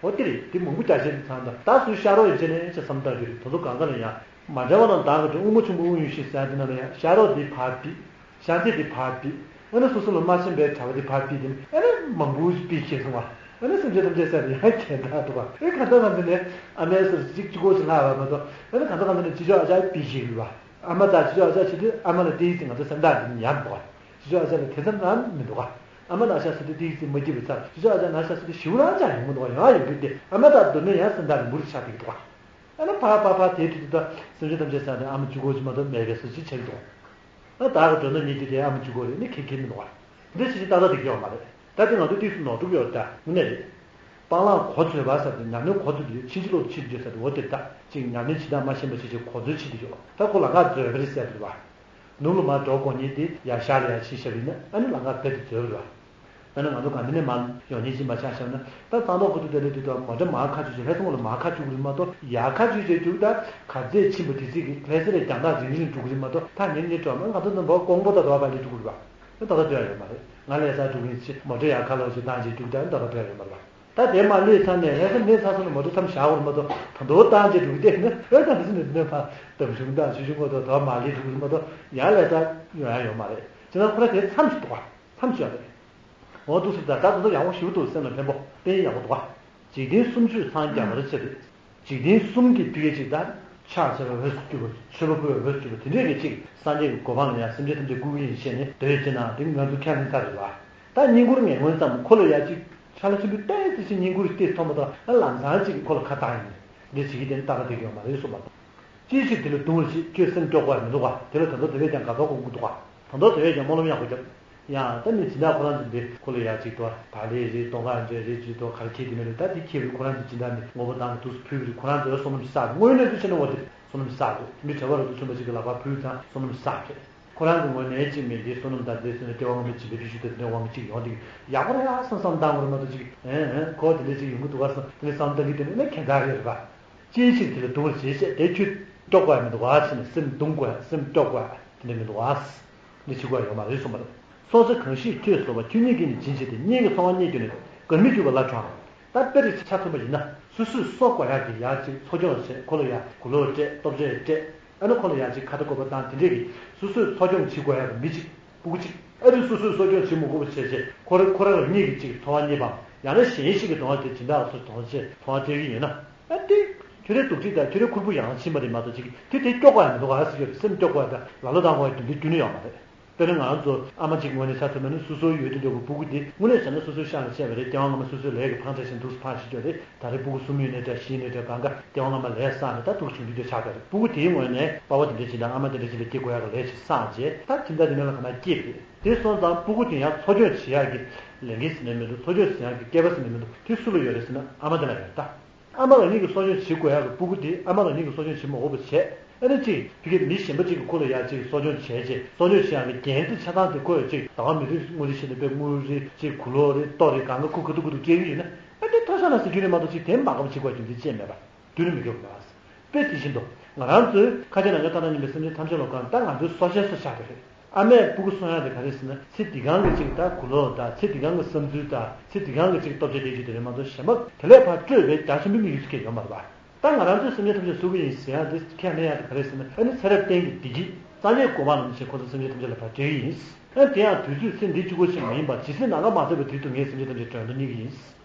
འོ་དེ་རེད། དེ་མང་པོ་རྒྱ་ཆེ་དེ་ཚང་དང་ད་སུ་ཤ་རོགས་ཡིན་ཅེ་ནས་ཅེས་བསམ་བཏང་རྒྱུ་རེད། དེ་ཚོ་གང་ག་ལ་ཡང་མ་འདྲ་བ་ན་བདག་གི་དྲིན། དབུལ་མོ་ཆུང་པོ་དབུལ་ཡོད་ཤེས་ཟེར་དེ་ན་ལ་ཡང་ཤ་རོགས་དེ་ཕར་ཕུད། ཤ་ཚ་དེ་ཕར་ཕུད། ཨ་ནི་སོ་སོ་ལ་མ་ཤེས་པའི་གྲྭ་པ་དེ་ཕར་ཕུད་དེ་ནི་ཨ་ནི་མང་པོ་ཕུད་ཤེས་སོང་བ། ཨ་ནི་སེམས་ཅན་ཐམས་ཅད་ཟེར་ཡང་གྱེན་ལྟ་འདུག་བ། ཨ་ནི་གང་ལྟར་གང་ལྟར་ནས་ཨ་མའི་སོར་གཅིག་གཅིག་གོ་ཞིག་ལྷག་བ་མ་གཏོགས། ཨ་ནི་གང་ལྟར་གང་ལྟར་ནས་ཅི་ཅོག་ཨ་ཅག་ཕུད་ཤེས་ཡོད་བ། ཨ་མ་དང་ཅི་ཅོག་ཨ་ཅག་བྱེད་དུས་ཨ་མ་ལ་ཏོག་ཙམ་ང་ཚོ་སེམས་ཐག་འདི་ཉམས་འདུག་བ། ཅི་ཅོག་ཨ་ཅག་ལ་དེ་ཙམ་རང་མི་འདུག་བ། ཨ་མ་ལ་ཤ་ཟ་དུས་ཏོག་ཙམ་མ་སྐྱིད་པའི་ཚབ། ཅི་ཅོག་ཨ་ཅག་ན་ཤ་ཟ་དུས་ཞེ་པོ་རང་ཅག་ཡོང་གི་འདུག་བ། ཡོང་ཡ་ཡོད་རེད་དེ། ཨ་མ་དང་བསྡུར་ན་ཡང་སེམས་ཐག་རིང་པོ་རེ་ཆགས་བསྡད་ཀྱི་འདུག་བ། ཨ་ནི་ཕར་ཕར་ཕར་དེ་དུས་དུས་ད་སེམས་ཅན་ཐམས་ཅད་ཟེར་ནས་ཨ་མ་གཅིག་པོ་ཅིག་མ་གཏོགས་མེད་པའི་བཟོ་ཅིག་ཆགས་ཀྱི་འདུག་ཨ་བདག་གི་དོན་དུ་ཉིད་དེ་དེ་ཨ་མ་གཅིག་པོ་རེད་ནི་ཁེ་ཁེ་མི་འདུག་བ། འདི་ཕྱི་ཕྱི་ཏག་ཏག་དེ་སྐྱེ་བ་མ་རེད། ད་དེ་ང་ཚོ་དུས་སུ་ནོར་འགྲོ་གི་ཡོད་ད་དངོས་གནས་རེད། སྤང་བླང་གོ་ཚོད་པ་ཟེར་དེ་ཉམས་ལེན་གོ་ཚོད་དེ་ཕྱིན་ཅི་ལོག་ཏུ་ཕྱིན་ཏེ་ཟེར་དེ། འོ་དེ་ད་ཅིག་ཉམས་ལེན་བྱེད་སྟངས་མ་ཤེས་པ་ཞིག་ཅིག་གོ་ཚོད་ཕྱིན་ཏེ་ཡོད། ད་ཁོ་ལམ་ཁ་འཛོལ་བ་རེད་ཟེར་དེ་རེད་བ། ནུབ་ལ་མར་འགྲོ་དགོས་ཉིན་དེ་ཡར་ཤར་ལ་ཡར་ཕྱིན་བཞག་པ་ཡིན་ན་ཨ་ནི་ལམ་ཁ་རྦད་དེ་འཛོལ་བ་རེད་བ། ད་ནི་ང་ཚོ་ག་འདི་ནས་མར་ཡོང་ཉིན་ཅིག་མ་ཆགས་བཞག་ན་ད་གཙང་ཐང་ཁུལ་དུ་བསྡད་ལས་དུས་དུ་མོ་ཊ་མར་ཁ་བཅུག་བྱས་ལྷ་སྲུང་ལ་མར་ཁ་བཅུག་གི་རེད་མ་གཏོགས་ཡར་ཁ་བཅུག་བྱས་རྒྱུག་ད་ག་ཚད་ཕྱིན་པ་དེ་ཚིག་གི་ལྷ་སའི་རྒྱང་ཐག་རིང་རིང་འགྲོ་གི་རེད་མ་གཏོགས། ད་ཉིན་ཉིན་འགྲོ་མ་ང་ཚོ་འཛམ་བུ་གོང་པོ་ད་དོ་བ་ལས་འགྲོ་གི་རེད་བ། ད་ད་ལྟ་སྡོད་ཡ་ཡོད་མ་རེད། ང་ལས་ས་འགྲོ་གིན་ཕྱིན་མོ་ཊ་ཡར་ཁ་ལོག་ཅིག་བཏང་བྱས་རྒྱུག་ད་ད་ལྟ་སྡོད་ཡ་ཡོད་མ་རེད་བ། ད་དེ་མ་སླེབས་ཚར་ནས་ལྷ་ས་སླེབས་ཚར་སོང་ན་མོ་ཊ་མཚམས་བཞག་དགོས་རེད་མ་གཏོགས་ད་དོ་བཏང་བྱས་འགྲོ་གི་བསྡད་ན་ཨེ་ད་འདི་ཚོ་ནས་འདི་ནས་ཕར་འདམ་གཞུང་དང་ཆུ་གཞུང་གོ་ཐོག་དོ་མ་སླེབས་འགྲོ་གི་རེད་མ་གཏོགས་ཡར་ལས་ས་ཡོང་ཡ་ཡོད་མ་རེད། བྱས་ན་ཁོ་ར་དེ་མཚམས་ཤིག་འདུག་བ། མཚམས་ཤིག་ཡོད་རེད། འོ་འདུག་སེ་ད་ད་དེ་ཚོ་ཡག་པོ་ཞེ་པོ་འདུག་སེམས་ལ་ཕན་པོ་དཔེ་ཡག་པོ་འདུག་བ། འཇིག་རྟེན་གསུམ་ཆོས་འཚང་རྒྱ་བར་བྱེད། འཇིག་རྟེན་གསུམ་གྱི་ཕ་གི་ཅིག་ད་ཕྱག་འཚལ་བའི་འོས་སུ་གྱུར་པ། མཆོད་པ་ཕུལ་བའི་འོས་སུ་གྱུར་པ་དེ་འདྲས་ཀྱི་ཅིག་སངས་རྒྱས་ཀྱི་གོ་འཕང་ལ་ཡང་སེམས་ཅན་ཐམས་ཅད་བཀུར་གྱི་ཡིན་ཞེས་ནས་འདོད་ཡོད་ཅེ་ན་དེ་ང་ཚོ་ཁས་ལེན་ཚར་རེད་བ། ད་བསྙེན་བཀུར་ངན་ངོན་ཙམ་ཁོ་ལ་ཡ་ཅིག་ཆ་ལ་ཆེན་པོའི་ཏོག་ཙམ་ཞིག་བསྙེན་བཀུར་ཏོག་ཙམ་མཐོང་བ་དང་ཨ་ལམ་སང་ཅིག་ཁོ་ལ་ཁ་བཏགས་ཡིན། འདི་བྱེད་ཀྱི་དེ་ནི་ཏག་ཏག་བསྡད་ཀྱི་ཡོད་མ་རེད་གསུངས་པ་དང་། ཅིའི་ཕྱིར་དེ་ལ་གདུང་བར་བྱེད། ཁྱོད་སེམས་སྐྱོ་དགོས་ཡ་མི་འདུག་ག་དེ་ལ་ད་དུང་དེ་བས་ཀྱང་དགའ་ཚོར་སྐོང་གི་འདུག་ག་དང་ཐོག་དེ་བས་ཀྱང་སྨོན་ལམ་ཡག་པོ་བརྒྱབ། ཡང་ད་མི་སྦྱིན་བདག་ཁོ་རང་ཚོ་འདི་ཁོ་ལ་ཡ་གཅིག་ཏོ་ད་ལས་རེད་གཏོང་ག་འདྲ་རེད་གཅིག་ཏོ་ག་རེ་ཁྱེད་དེ་མེད་རེད། ད་དེ་ཁྱེད་ཁོ་རང་ཚོ་སྦྱིན་བདག་མི་དངོས་པོ་དང་དུས་སུ་ཕུལ་གི་རེད། ཁོ་རང་ཚོ་བསོད་ནམས་བསགས་རེད། དངོས་ཡོད་གནས་ཚུལ་བཤད་ན་འོ་དེ་བསོད་ནམས་བསགས་རེད། མི་གྲྭ་པ་རུ་དུ་ཚུན་པ་ཅིག་གི་ལག་པ་ཕུལ་ཙང་བསོད་ནམས་བསགས་རེད། ཁོ་རང་ཚོ་ངོས་ནས་གཅིག་མིན་འདི་བསོད་ནམས་དང་འདི་བསོད་ནམས་སྐྱེ་བ་སྔ་མའི་སྦྱིན་པའི་ཕྱི་ཤུལ་དུ་དེ་འདྲའི་དབང་གཅིག་ཡོང་དེ་ཡག་པོ་རེད་ཨ་བསམ་བསམ་བཏང་བ་རེད་མ་གཏོགས་ཅིག་ཨེ་ཨེ་ཁོ་དེ་འདྲ་ཅིག་ཡོང་གི་འདུག་ག་བསམ་དེ་འདྲ་བསམ་བཏང་གི་དེ་ནི་ཁྱད་མཚར་རེད་རེད་པ། ཅིའི་ཕྱིར་དེ་ལ་གདུང་བར་བྱེད་ཅེས་དེ་ཁྱོད་སྐྱོ་དགོས་ཡ་མི་འདུག་ག་ཟེར་ནས་སེམས་གདུང་དགོས་ཡ་སེམས་སྐྱོ་དགོས་ཡ་དེ་འདྲ་མི་འདུག་ག་འདི་བྱེད་དགོས་ཡ་ཡོད་མ་རེད་གསུངས་པ་རེད། སྲོག་རྩ་གང་ཞིག་ཁྱོད་གསོ་བ་ཁྱོད་ཉིད་ཀྱིས་ནི་སྦྱིན་བྱས་ཏེ། སྙིང་གི་ཚོར་བ་རྙེད་གྱུར་ནས་ཀུན་མི་འགྱུར་བ་ལ་གྲོལ། ད་དཔེ་རེ་ཆ་མཚོན་པ་ཡིན་ན་སོ་སོས་གསོ་དགོས་ཡ་གི་ཡ་གཅིག་འཚོ་སྐྱོང་བྱས་ཁོ་ལ་ཡ་གུ་ལོག་སྤྲད་སྟོབས་ཆེ་སྤྲད་ཨ་ནི་ཁོ་ལ་ཡ་གཅིག་ཁ་ཏ་བཀོད་པ་དང་དེ་འདྲས་ཀྱི་སོ་སོས་འཚོ་སྐྱོང་བྱེད་དགོས་ཡ་གི་མི་གཅིག་སྤུ་གུ་གཅིག་ཨ་རི་སོ་སོས་གསོ་སྐྱོང་བྱེད་མ་དགོས་པ་བྱས་རྗེས་ཁོ་ར་ཁོ་རང་རང་ཉིད་ཀྱི་གཅིག་འཚོ་བ་རྙེད་པའམ་ཡང་ན་གཞན་ཞིག་གི་གདོང་བ་དེ་སྦྱིན་བདག་སོགས་གདོང་བ་ཆེ་གདོང་བ་སྤྲད་ཀྱི་ཡོད་ན་ཨ་ཏི་ཁྱོད་རའི་སྡུག་ཁྲིད་དང་ཁྱོད་རའི་ཁུར་པོ་ཡང་ཕྱིན་པ་རེད་མ་གཏོགས་ཅིག་དེ་དེ་སྐྱོ་དགོས་ཡ་མི་འདུག་ག་ཟེར་གྱི་རེད། སེམས་སྐྱོ་དགོས་ཡ་དང་ལ་ལོ་བཏང་དགོས་ཡ་རྒྱུ་འདི་རྒྱུན་ནས་ཡོད་མ་རེད། དཔེར་ན་ང་རང་ཚོ་ཨ་མ་གཅིག་ངོས་ནས་ཆ་མཚོན་པ་ནི་སོ་སོའི་ཡོད་དུ་འཇོག་པའི་སྤུ་གུ་དེ་དངོས་གནས་བྱས་ན་སོ་སོའི་ཤ་ལ་ཆད་པ་རེད། སྐྱེ་བ་སྔ་མ་སོ་སོའི་ལས་ཀྱི་ཕངས་ཆགས་ཤིང་འདུག་སེ་ཕངས་ཤིག་ཀྱང་རེད། ད་རེས་སྤུ་གུ་གསུམ་ཡིན་ནའི་འདྲ་བཞི་ཡིན་ནའི་འདྲ་གང་ག་སྐྱེ་བ་སྔ་མ་ལས་བསགས་ནས་ད་འདུག་བྱུང་རྒྱུ་དེ་ཆགས་ཀྱང་རེད། སྤུ་གུ་དེའི་ངོས་ནས་པ་ཕ་དེ་འདྲ་བྱེད་དང་ཨ་མ་དེ་འདྲ་བྱེད་ལ་སྐྱེ་དགོས་ཡག་གི་ལས་ཅིག་བསགས་རྗེས་ད་ཁྱིམ་བདག་དེ་མིན་ལ་ག་ན་སྐྱེས་པ་རེད། དེ་སོང་ཙང་སྤུ་གུ་དེ་ཡང་འཚོ་སྐྱོང་བྱེད་ཡག་གི་ལས་འགན་ཟེར་ནས་མི་འདུག་འཚོ་སྐྱོང་བྱེད་ཡག་གི་སྐལ་པ་ཟེར་ནས་མི་འདུག་དེ་སུ་ལ་ཡོད་རེད་ཟེར་ན་ཨ་མ་དེ་ལ་ཡོད་རེད་ད། ཨ་མ་རང་ཉིད་ཀྱིས་གསོ་སྐྱོང་བྱེད་དགོས་ཡག་གི་སྤུ་གུ་དེ་ཨ་མ་རང་ཉིད་ཀྱིས་གསོ་སྐྱོང་བྱེད་མ་དགོས་པ་བྱས། ཨ་ནི་གཅིག་ཕ་གིར་མི་གཞན་པ་གཅིག་གིས་ཁོ་ལ་ཡག་ཅིག་གསོ་སྐྱོང་བྱས་རྗེས་གསོ་སྐྱོང་བྱེད་ཡག་གི་འགན་དེ་ཆ་ཚང་དེ་ཁོ་ཡོད་ཅིག་ཟླ་བ་མི་རེ་དངུལ་རེ་བྱས་ནས་དཔེ་དངུལ་རེ་གཅིག་གུ་ལོག་རེ་ལྟོ་རེ་གང་ག་ཁུ་ཁ་ཐུག་ཁུ་ཐུག་སྤྲད་ཀྱི་ཡོད་ན་ཨ་དེ་མཐོ་ཤ་ན་ཟེར་རྒྱུ་རེད་མ་གཏོགས་ཅིག་དེ་མ་དགའ་པོ་བྱེད་དགོས་ཡག་རྒྱུ་མཚན་ཅི་ཡང་མེད་པ་རྒྱུན་ནས་མི་དགའ་པོ་མེད་པ། དཔེ་དེ་བཞིན་དུ་ང་རང་ཚོའི་ཁ་ཆེ་ནང་ཆེ་ཐ་ན་ཉིན་པའི་སེམས་ཅན་ཐམས་ཅད་ལ་གང་ལྟར་ང་ཚོའི་གསོ་བྱའི་སྲོག་ཆགས་དེ་རེད། ཨ་མས་སྤུ་གུ་གསོ་ཡག་དེ་ག་རེ་ཟེར་ན་ཚེ་འདི་གང་གི་ཅིག་ད་གུ་ལོག་དང་ཚེ་འདི་གང་གི་བསམ་ཚུལ་དང་ཚེ་འདི་གང་གི་ཅིག་སྟོབས་ཆེ་དེ་ཅིག་དེ་རེད་མ་གཏོགས་གཞན་པ་དེ་ལས་ཕར་སྤྲོས་པའི་རྒྱ་ཆེན་པོའི་དམིགས་ཡུལ་ཅིག་ཡོད་མ་རེད་པ། ད་ང་རང་ཚོའི་སེམས་ཅན་ཐམས་ཅད་གསོ་གི་ཡིན་ཟེར་ཡག་འདི་ཁས་ལེན་ཡག་དེ་ག་རེ་ཟེར་ན་ཨ་ནི་ཚེ་རབས་གཏན་གྱི་བདེ་སྐྱིད་སངས་རྒྱས་གོ་འཕང་ལ་ནི་ཆེ་ཁོ་ཚོ་སེམས་ཅན་ཐམས་ཅད་ལ་ཕར་སྤྲད་ཀྱི་ཡིན། ཨ་ནི་དེ་ཡང་དུས་ཚོད་ཚེ་འདི་གཅིག་པོ་ཞིག་མ་ཡིན་པར་ཇི་སྲིད་ནམ་མཁའ་མ་ཟད་པའི་དུས་དུ་ངས་སེམས་ཅན་ཐམས་ཅད་མགྲོན་དུ་གཉེར་གྱི་ཡིན།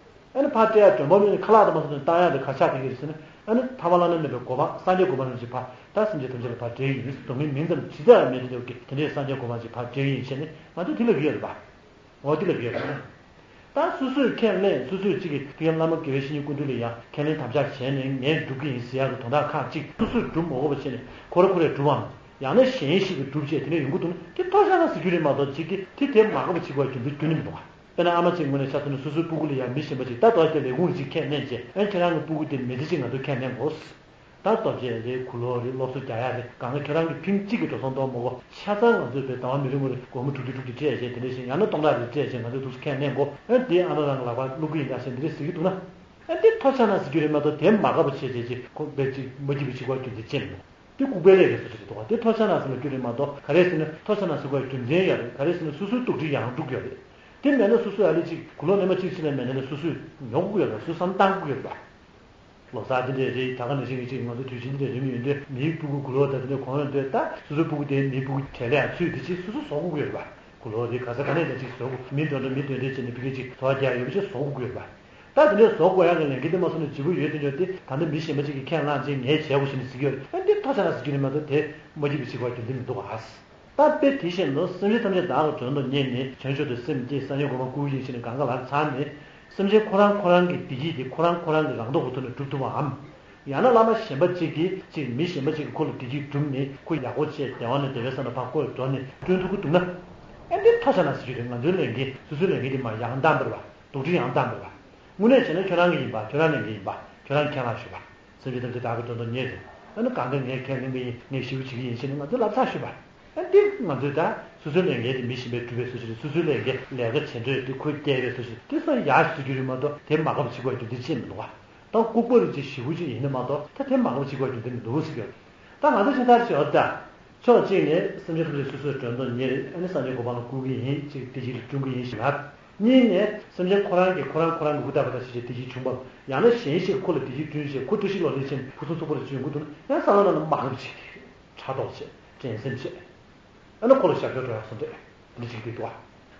ཨ་ནི་ཕར་སྤྲད་ཡག་མགྲོན་པོ་མེད་ནས་ཁ་ལག་དང་མ་སོང་ནས་བཏང་ཡག་དེ་ག་ཆགས་བསྡད་ཀྱི་རེད་ཟེར་ན་ཨ་ནི་ཐ་མ་བླ་ན་མེད་པའི་གོ་འཕང་སངས་རྒྱས་གོ་འཕང་རིན་པོ་ཆེ་ཕར་ད་སེམས་ཅན་ཐམས་ཅད་ལ་ཕར་སྤྲད་ཀྱི་ཡིན། སྡུག་བསྔལ་མིང་ཙམ་ཇི་ལྟར་ཡང་མེད་དེ་འཇོག་གི་དེ་འདྲའི་སངས་རྒྱས་གོ་འཕང་ཅིག་ཕར་སྤྲད་ཀྱི་ཡིན་ཞེས་ནས་ང་ཚོས་དེ་ལབ་ཀྱི་ཡོད་རེད་པ། འོ་དེ་ལབ་ཀྱི་ཡོད་རེད། ད་སོ་སོས་ཁས་ལེན་སོ་སོས་གཅིག་གིས་དེ་བླ་མ་དགེ་བའི་བཤེས་གཉེན་སྐུ་མདུན་ལ་ཡང་ཁས་ལེན་དམ་བཅའ་བྱས་ནས་ངས་སྒྲུབ་ཀྱི་ཡིན་ཟེར་ཡག་གི་དོན་དག་ཁག་ཅིག་སོ་སོས་སྒྲུབ་མ་དགོས་པ་བྱས་ནས་ཁོ་ར་ཁོ་རས་སྒྲུབ་པའམ། ཡང་ན་གཞན་ཞིག་གིས་སྒྲུབ་བྱས་དེ་ནས་ཡོང་གི་འདུག་ན་དེ་ཐོབ་བཞག་ན་ཟེར་རྒྱུ་རེད་མ་གཏོགས་གཅིག་གིས་དེ་དེ་མ་དགའ་བ་བྱེད་དགོས་རྒྱུ་མཚན་ཁྱོན་ནས་མི་འདུག་ག་དཔེར་ན་ཨ་མ་གཅིག་ངོས་ནས་ཆ་མཚོན་ན་སོ་སོའི་སྤུ་གུ་ལ་ཡང་མི་གཞན་པ་ཅིག་ད་དོ་དེ་ལས་ཁུངས་ཅིག་ཁས་ལེན་བྱས། ཨ་ཁྱེད་རང་གི་སྤུ་གུ་དེ་མི་ཚེ་གཅིག་ང་ཚོས་ཁས་ལེན་དགོས། ད་སྟོབས་ཆེ་རེད། གུ་ལོ་རེད། སློབ་གསོ་རྒྱག་ཡ་རེད། གང་ག་ཁྱོད་རང་གི་ཕིང་གཅིག་གི་འགྲོ་སོང་གཏོང་མི་དགོས། ཆ་ཚང་ང་ཚོས་པའི་ཟླ་བ་མི་རེ་ངོ་རེ་སྒོར་མོ་དྲུག་ཅུ་དྲུག་ཅུ་སྤྲད་བྱས། དེ་འདྲ་བཞིན་ཡང་ན་སྟོང་ཕྲག་རེ་སྤྲད་བྱས་ང་ཚོས་འདུག་སེ་ཁས་ལེན་དགོས། ཨ་དེ་ཨ་མ་རང་གི་ལག་པར་བླུག་གི་ཡིན་ད་ཟེར་འདི་འདྲ་ཟེར་གྱི་འདུག་ན། ཨ་འདི་ཐོབ་ཆ་ན་ཟེར་རྒྱུ་རེད་མ་གཏོགས་དེ་མ་དགའ་པོ་བྱས་བྱས་ཅིག་ཁོ་པའི་ཅིག་མ་སྐྱིད་པོ་བྱེད་དགོས་རྒྱུ་འདི་ཅི་མེད། འདི་ལྐུགས་པའི་ལས་རེད་ཟེར་གྱི་འདུག་ག་དེ་ཐོབ་ཆ་ན་ཟེར་ལ་རྒྱུ་རེད་མ་གཏོགས་ག་རེ་ཟེར་ན་ཐོབ་ཆ་ན་ཟེར་དགོས་རྒྱུ་མཚན་ཡོད་རེད། ག་རེ་ཟེར་ན་སོ་སོའི་རྟོགས་སྒྲིག་ཡང་འགྲུབ་ཡོད་རེད། དེ་མེད་ན་སོ་སོས་ཨ་ལེ་ཅིག་གུ་ལོ་ནས་མ་གཅིག་ཕྱིན་ནས་མེད་ན་ལས་སོ་སོས་ཉོ་དགོས་ཀྱི་ཡོད་རེད། སོ་སོས་བསམ་བཏང་དགོས་ཀྱི་ཡོད་རེད་པ། ལོ་གསར་དེ་འདྲས་རེད། ད་ག་ནང་བཞིན་གྱི་ཅིག་ང་ཚོ་དུས་ཆེན་དེ་འདྲས་རིམ་ཡོད་དུས་མིའི་སྤུ་གུ་གུ་ལོ་ད་དེ་འདྲས་གོན་ཡོང་དུས་ད་སོ་སོའི་སྤུ་གུ་དེ་མིའི་སྤུ་གུ་གྲས་ལ་ཡང་ཚུད་དེ་ཅིག་སོ་སོ་བཟོ་དགོས་ཀྱི་ཡོད་རེད་པ། གུ་ལོ་རེད། ག་ས་ག་ནས་ད་ཅིག་བཟོ་དགོས། མི་འདྲ་འདྲ་མི་འདྲ་འདྲ་བྱས་ནས་ཕ་གི་ཅིག་དོ་རྒྱག་ཡོད་པ་ཅིག་བཟོ་དགོས་ཀྱི་ཡོད་རེད་པ། ད་དེ་འདྲས་བཟོ་དགོས་ཡག་གི་ལས་འགན་དེ་མ་བཟོ་ན་ལྗིད་པོ་ཡོད་དེ་ཉོ་དེ་ད་ལྟ་མི་གཞན་པ་ཅིག་གིས་ཁས་བླངས་བྱས་ངས་བྱས་དགོས་ཞེས་ནས་ཟེར་གྱི་ཡོད་རེད། ཨ་འདི་ཐོབ་ཆ་ན་ཟེར་རྒྱུ་རེད་མ་གཏོགས་དེ་མ་སྐྱིད་པ་བྱེད་དགོས་རྒྱུ་འདི་མི་འདུག་ག་ད་དཔེ་དེ་བཞིན་དུ་སེམས་ཅན་ཐམས་ཅད་བདག་གིས་མགྲོན་དུ་གཉེར་ནས་བྱང་ཆུབ་ཏུ་སེམས་བསྐྱེད། སངས་རྒྱས་གོ་འཕང་བསྐུར་བ་ཡིན་ཞེས་ནས་གང་ག་ལ་ཚར་ནས་སེམས་ཅན་ཁོ་རང་ཁོ་རང་གི་བདེ་སྐྱིད་དེ་ཁོ་རང་ཁོ་རང་གི་རང་ཐོག་གི་ཐོག་ནས་སྒྲུབ་ཐུབ་པའམ། ཡང་ན་བླ་མ་གཞན་པ་གཅིག་གིས་གཅིག་མི་གཞན་པ་གཅིག་གིས་ཁོ་ལ་བདེ་སྐྱིད་བསྒྲུབས་ནས་ཁོ་ཡག་པོ་བྱས་བདེ་བ་ནས་བདེ་བའི་ས་ལ་ཕར་བཀོད་འགྲོ་ནས་བསྐྲུན་ཐུབ་ཀྱི་འདུག་ན། ཨ་འདི་ཐོབ་ཆ་ན་ཟེར་རྒྱུ་རེད། ང་ཚོའི་ལས་འགན་སོ་སོའི་ལས་འགན་དེ་མར་ཡང་དག་པར་བ་རྡོག་ཁྲེས་ཡང་དག་པར་བ། དངོས་གནས་བྱས་ན་ཁྱོད་རང་གི་ཡིན་པ། ཁྱོད་རང་ལས་འགན་ཡིན་པ། ཁྱོད་རང་ཁས་བླངས་ཞུས་པ། སེམས་ཅན་ཐམས་ཅད་བདག་གིས་མགྲོན་དུ་གཉེར་ཏེ། ཨ་ནི་གང་ག་ངས་ཁས་ལེན་གྱི་ཡིན། ངས་ཞེ་པོ་བྱེད་ཀྱི་ཡིན་ཞེས་ནས་ང་ཚོས་ལབ་ཚར་ཞུས་པ། ཨ་འདི་ང་ཚོས་ད་སོ་སོའི་ལས་འགན་དེ་མི་གཞན་པས་སྒྲུབ་པའི་བཟོ་ཞིག་རེད། སོ་སོའི་ལས་འགན་ལས་ཀ་བྱེད་འདོད་དེ་ཁོས་བསྐྱལ་བའི་བཟོ་ཞིག་རེད། དེ་སོགས་ཡག་ཞུ་རྒྱུ་རེད་མ་གཏོགས་དེ་མ་དགའ་བ་བྱེད་དགོས་རྒྱུ་འདི་ཅི་མི་འདུག་ག་ད་ལྐུགས་པ་རེད་ཅེས་ཞེ་པོ་ཅིག་ཡིན་ན་མ་གཏོགས་ད་དེ་མ་དགའ་བ་བྱེད་དགོས་རྒྱུ་འདི་མི་འདུག་ཟེར་གྱི་ཡོད། ད་ང་ཚོ་ཇི་ལྟར་བྱས་པ་ད། ཕྱོགས་གཅིག་ནས་སེམས་ཅན་ཐམས་ཅད་སོ་སོའི་མགྲོན་དུ་གཉེར། ཨ་ནི་སངས་རྒྱས་གོ་འཕང་ལ་བསྐུར་གྱི་ཡིན། ཅིག་བདེ་སྐྱིད་ལ་བསྐྲུན་གྱི་ཡིན་ཞེས་ལབ། གཉིས་ནས་སེམས་ཅན་ཁོ་རང་གིས་ཁོ་རང་ཁོ་རང་གི་ཧུར་ཐག་པ་ཐག་བྱས་བྱས་བདེ་སྐྱིད་བྱུང་བ། ཡང་ན་གཞན་ཞིག་ཁོ་ལ་བདེ་སྐྱིད་བསྐྲུན་བྱས་ཁོ་བཀྲ་ཤིས་ལོ་ལེགས་བྱས་ནས་ཕུན་སུམ་ཚོགས་པ་རེ་བྱུང་ཡོང་གི་འདུག་ན་ཡང་བསམ་བློ་ནང་ལ་མ་རབས་བྱེད་ཀྱི་རེད། ཕྲག་དོག་བྱེད། འགྲན་སེམས་བྱེད། ཨ་ནི་ཁོ་ལ་ཞབས་ཞུ་འགྲོ་ཡག་སོང་དེ་འདི་གཅིག་འདི་འདུག་ཨ།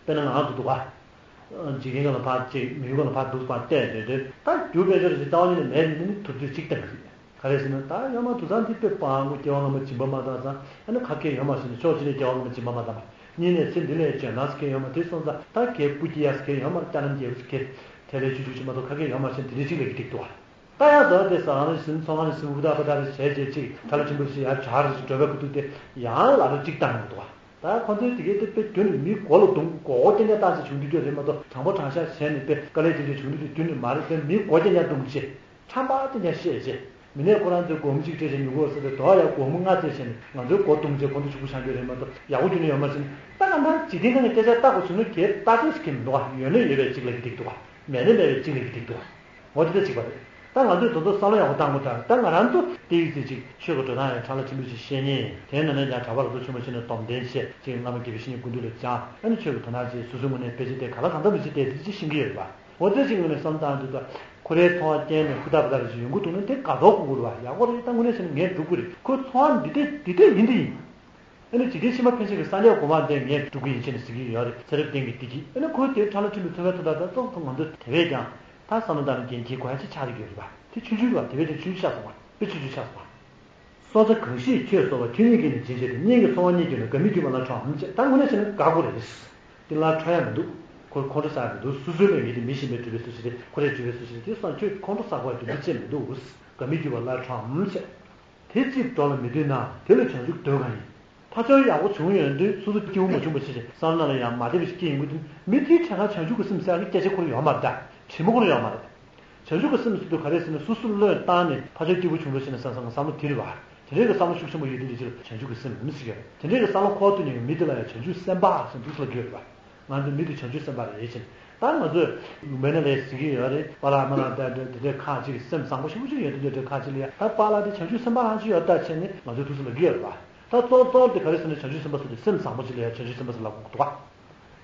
དཔེར་ན་ང་རང་ཚོ་འདུག་ཨ། འཇིག་རྟེན་སྒང་ལ་ཕར་ཅིག་མི་ཡུལ་སྒང་ལ་ཕར་འདུག་ཕར་བལྟས་བསྡད་དུས་ད་རྒྱུ་དཔལ་འབྱོར་རེ་ཞིག་རྩ་བ་ཉིད་ནས་མེད་ནི་ནི་ཐུབ་ཚོད་གཅིག་ལྟ་གི་རེད། ག་རེ་ཟེར་ན་ད་ཡོད་མ་དུ་ཚང་འདི་དཔེ་སྤང་དགོས། སྐྱེ་བ་སྔ་མ་སྦྱིན་པ་མ་བཏང་ཙང་ཨ་ནི་ཁ་སྐད་ཡོད་མ་ཟེར་ནས་ཕྱོགས་གཅིག་ནས་སྐྱེ་བ་སྔ་མ་སྦྱིན་པ་མ་བཏང་བ། གཉིས་ནས་ཚེ་འདི་ལས་འཇོན་ཐང་ཟེར་མཁན་ཡོད་མ་དེ་སོང་ཙང་ད་རྒྱལ་པོ་སྐྱེ་ཡ་ཟེར་མཁན་ཡོད་མ། སྐྱ་ནམ་རྒྱལ་པོ་ཟེར་མཁན་དེ་ལས་ཆུང་ཆུང་ཞིག་མ་གཏོགས་ཁ་སྐད་ཡོད་མ་ཟེར་ནས་དེ་འདྲའི་གཅིག་ལ་ཡི་ཏིག་འདུག་བ། ད་ཡང་ཟླ་བ་དེ་ས་རང་རེ་བཞིན་ཚོང་ཁང་རེ་བཞིན་ཧུར་ཐག་པ་ཐག་རེ་བྱས་བྱས་ཅིག་ཁྲ་ལ་ཆེན་པོ་ཞིག་ཡར་གྲགས་རེ་བཞིན་འགྲོ་བའི་ཁུ་ཐུག་དེ་ཡང་ལ་ལོ་གཅིག་བཏང་ཡོང་འདུག་བ། ད་ཁོ་ཚོའི་དེ་གའི་དེ་དཔེ་རྒྱུན་ནས་མིའི་མགོ་ལ་རྡུང་མགོ་སྐོར་རྐྱང་རྐྱང་བཏང་ཞིག་བྱུང་དུས་རྒྱུ་རེད་མ་གཏོགས་དྲང་པོ་དྲང་བཞག་བྱས་ནས་དཔེ་དཀའ་ལས་ཅིག་ཅིག་བྱུང་དུས་རྒྱུན་ནས་མ་རེད། དེ་མིའི་མགོ་རྐྱང་རྐྱང་རྡུང་ཅིག་ཁྲམ་པ་རྐྱང་རྐྱང་བཤད་ཅིག་མི་ནས་ཁོ་རང་ཚོའི་སྒོར་མོ་གཅིག་སྤྲད་བྱས་ཉོ་དགོས་ཟེར་ཏེ་དོ་ཡ་སྒོར་མོ་ལྔ་སྤྲད་བྱས་ནས་ང་ཚོའི་མགོ་རྡུང་བྱས་ཁོ་ཚོ་ཕྱུག་པོ་ཆགས་རྒྱུ་རེད་མ་གཏོགས་ཡག་པོ་རྒྱུན་ནས་ཡོད་མ་རེད་ཟེར་ནས་ད་ང་ཚོ་འཇིག་རྟེན་སྒང་གི་སྐད་ཆ་ལྟ་དགོས་བྱུང་ན་གལ་ལྟ་ཚོད་ཞིག་གི་མི་འདུག་བ། ཡོད་ན་ཡོད་པའི་གཅིག་ལ་གི་ཏིག་འདུག་བ། མེད་ན་མེད་པའི་གཅིག་ལ་གི་ཏིག་འདུག་བ། འོ་དེ་འདྲ་གཅིག་པ་རེད། ད་ང་ཚོས་དོ་དོ་བསམ་བློ་ཡག་པོ་བཏང་དགོས། ད་ད་ང་རང་ཚོ་དེ་ཡིག་ཚད་ཅིག་ཆོས་ཀྱི་འགྲོ་སྟངས་ཡང་ཁྲ་ལ་ཆེན་པོ་ཞིག་བཤད་ཉན། དེ་ནང་ནས་ཀྱང་གྲྭ་པ་ལ་ཚོ་ཆུང་མ་ཆེ་ནས་སྡོམ་ལྡན་བྱས་ཅིག་བླ་མ་དགེ་བའི་བཤེས་གཉེན་སྐུ་མདུན་ལ་སྦྱངས། ཨ་ནི་ཆོས་ཀྱི་དོ་སྣང་བྱས། སོ་སོའི་ངོས་ནས་དཔེ་ཆ་དེ་ག་ལ་གང་འཚམ་རེ་ཅིག་བལྟས་ཏེ་ཅིག་ཤེས་ཀྱི་ཡོད་རེད་པ། འོ་དེ་ཅིག་ངོས་ནས་བསམ་བཏང་དུས་ད་ཁོ་རའི་འཚོ་བ་བསྐྱལ་ནས་ཧུར་ཐག་འབད་ཐག་རེ་ཅིག་ཡོང་གི་འདུག་ན་དེ་དགའ་ཚོར་དགོས་ཀྱི་རེད་པ། ཡག་པོ་རེད། ད་དངོས་གནས་བྱས་ན་ངས་སྒྲུབ་ཀྱི་རེད། ཁོའི་འཚོ་བ་འདི་འདྲས་འདི་འདྲས་ཡིན་འདི་ཡིན། ཨ་ནི་འཇིག་རྟེན་ཕྱི་མ་ཕན་ཆད་ཀྱི་སངས་རྒྱས་གོ་འཕང་དེ་ངས་སྒྲུབ་ཀྱི་ཡིན་ཅེས་ནས་ཟེར་གྱི་ཡོད་རེད། ཚེ་རབས་གཏན་གྱི་བདེ་སྐྱིད། ཨ་ནི་ཁོས་དེ་ཁྲ་ལ་ཁྲིམས་པའི་མཚོན་པའི་ཐོག་ད་ལྟ་ཙོག་ཙོག་ང་ཚོས་དེ་བས་ཀྱང་ད་བསམ་བློ་བཏང་ནས་འགན་འཁྱེར་དགོས་ཡ་ཅིག་ཆགས་ཀྱི་ཡོད་རེད་པ། དེ་ཆུང་ཆུང་རེད་པ། དེ་བས་ཀྱང་ཆུང་ཆུང་ཆགས་སོང་བ། དཔེ་ཆུང་ཆུང་ཆགས་སོང་བ། སྲོག་རྩ་གང་ཞིག་ཁྱོད་གསོལ་བ་ཁྱོད་ཉིད་ཀྱིས་ནི་སྦྱིན་བྱས་ཏེ། སྙན་གྱི་འཚོ་བ་སྙེད་གྱུར་ནས་དགའ་མི་བརྒྱུད་པ་སླར་འཁྲུངས་འམ་ཅེས། ད་དངོས་གནས་བྱས་ན་དགའ་དགོས་རེད། དེ་སླར་འཁྲུངས་ཡ་མི་འདུག་ཁོ་ཁོང་ཁྲོ་ཟ་ཡ་མི་འདུག་སོ་སོའི་ལས་འགན་དེ་མི་གཞན་པས་སྒྲུབ་པའི་སུ་ཞིག་རེད། ཁོ་རས་སྒྲུབ་པའི་སུ་ཞིག་རེད། དེ་སོང་ཁྱོད་ཁོང་ཁྲོ་ཟ་དགོས་ཡ་དེ་འདྲ་ཅིག་མི་འདུག་དགའ་མི་བརྒྱུད་པ་སླར་འཁྲུངས་འམ་ཅེས། དེ་ཅིག་འགྲོ་ལ་མི་འདོད་ན་དེ་ལ་བྱང་ཆུབ་འདོད་གང་ཡིན། ཕ་ཆོས་ཡག་པོ་བྱུང་ཡོང་དུས་སོ་སོ་སྐྱིད་པོ་མ་བྱུང་བ་ཞིག་བསམ་བློ་ལ་ཡང་མ་བདེ་བ་ཞིག་སྐྱེ་ཡོང་གི་འདུག་མི་དེའི་གྲས་ཁ་བྱང་ཆུབ་ཀྱི་སེམས་ཟེར་ཡག་གི་སྐད་ཆ་ཁོ་རང་ཡོད་མ་རེད། ད་དྲི་མ་ཁོ་རང་ཡོད་མ་རེད། བྱང་ཆུབ་ཀྱི་སེམས་ཟེར་དུས་ག་རེ་ཟེར་ན་སོ་སོ་བློས་བཏང་ནས་ཕ་ཆོས་སྐྱིད་པོ་བྱུང་འགྲོ་ཞེས་ནས་བསམ་བསམ་བསམ་བློ་དེ་རེད་བ། དེ་འདྲའི་གི་བསམ་བློ་ཤུགས་ཆེན་པོ་ཡོད་དུས་འདི་ཕྱིར་བྱང་ཆུབ་ཀྱི་སེམས་ཟེར་གྱི་ཡོད་རེད། དེ་འདྲའི་གི་བསམ་བློ་ཁོག་ཏུ་ཉར་མཁན་མི་དེ་ལ་ཡང་བྱང་ཆུབ་སེམས་དཔའ་ཟེར་འདུག་ཟེར་ལབ་ཀྱི་ཡོད་རེད་བ། ང་ཚོ་མི་དེ་བྱང་ཆུབ་སེམས་དཔའ་རེད་ཟེར། ད་ང་ཚོས་མེད་ན་ལས་ཟེར་གྱི་ཡོད་རེད། པཱ་ལགས་ཨ་མ་ལགས་དེ་འདྲ་དེ་འདྲའི་ཁག་ཅིག་གི་སེམས་བཟང་པོ་ཞེ་པོ་ཅིག་ཡོད་དེ་འདྲ་དེ་འདྲའི་ཁག་ཅིག་ལ་ཡ་ད་པཱ་ལགས་དེ་བྱང་ཆུབ་སེམས་དཔའ་རང་ཅིག་ཡོད་ད་བྱས་ནས་ང་ཚོས་འདུག་ཟེར་ལབ་ཀྱི་ཡོད་རེད་བ། ད་གཙོ་གཙོ་དེ་ག་རེ་ཟེར་ན་བྱང་ཆུབ་སེམས་དཔའ་ཟེར་དུས་སེམས་བཟང་པོ་ཅིག་ལ་ཡ་བྱང་ཆུབ་སེམས་དཔའ་ཟེར་ལབ་དགོས་འདུག་བ།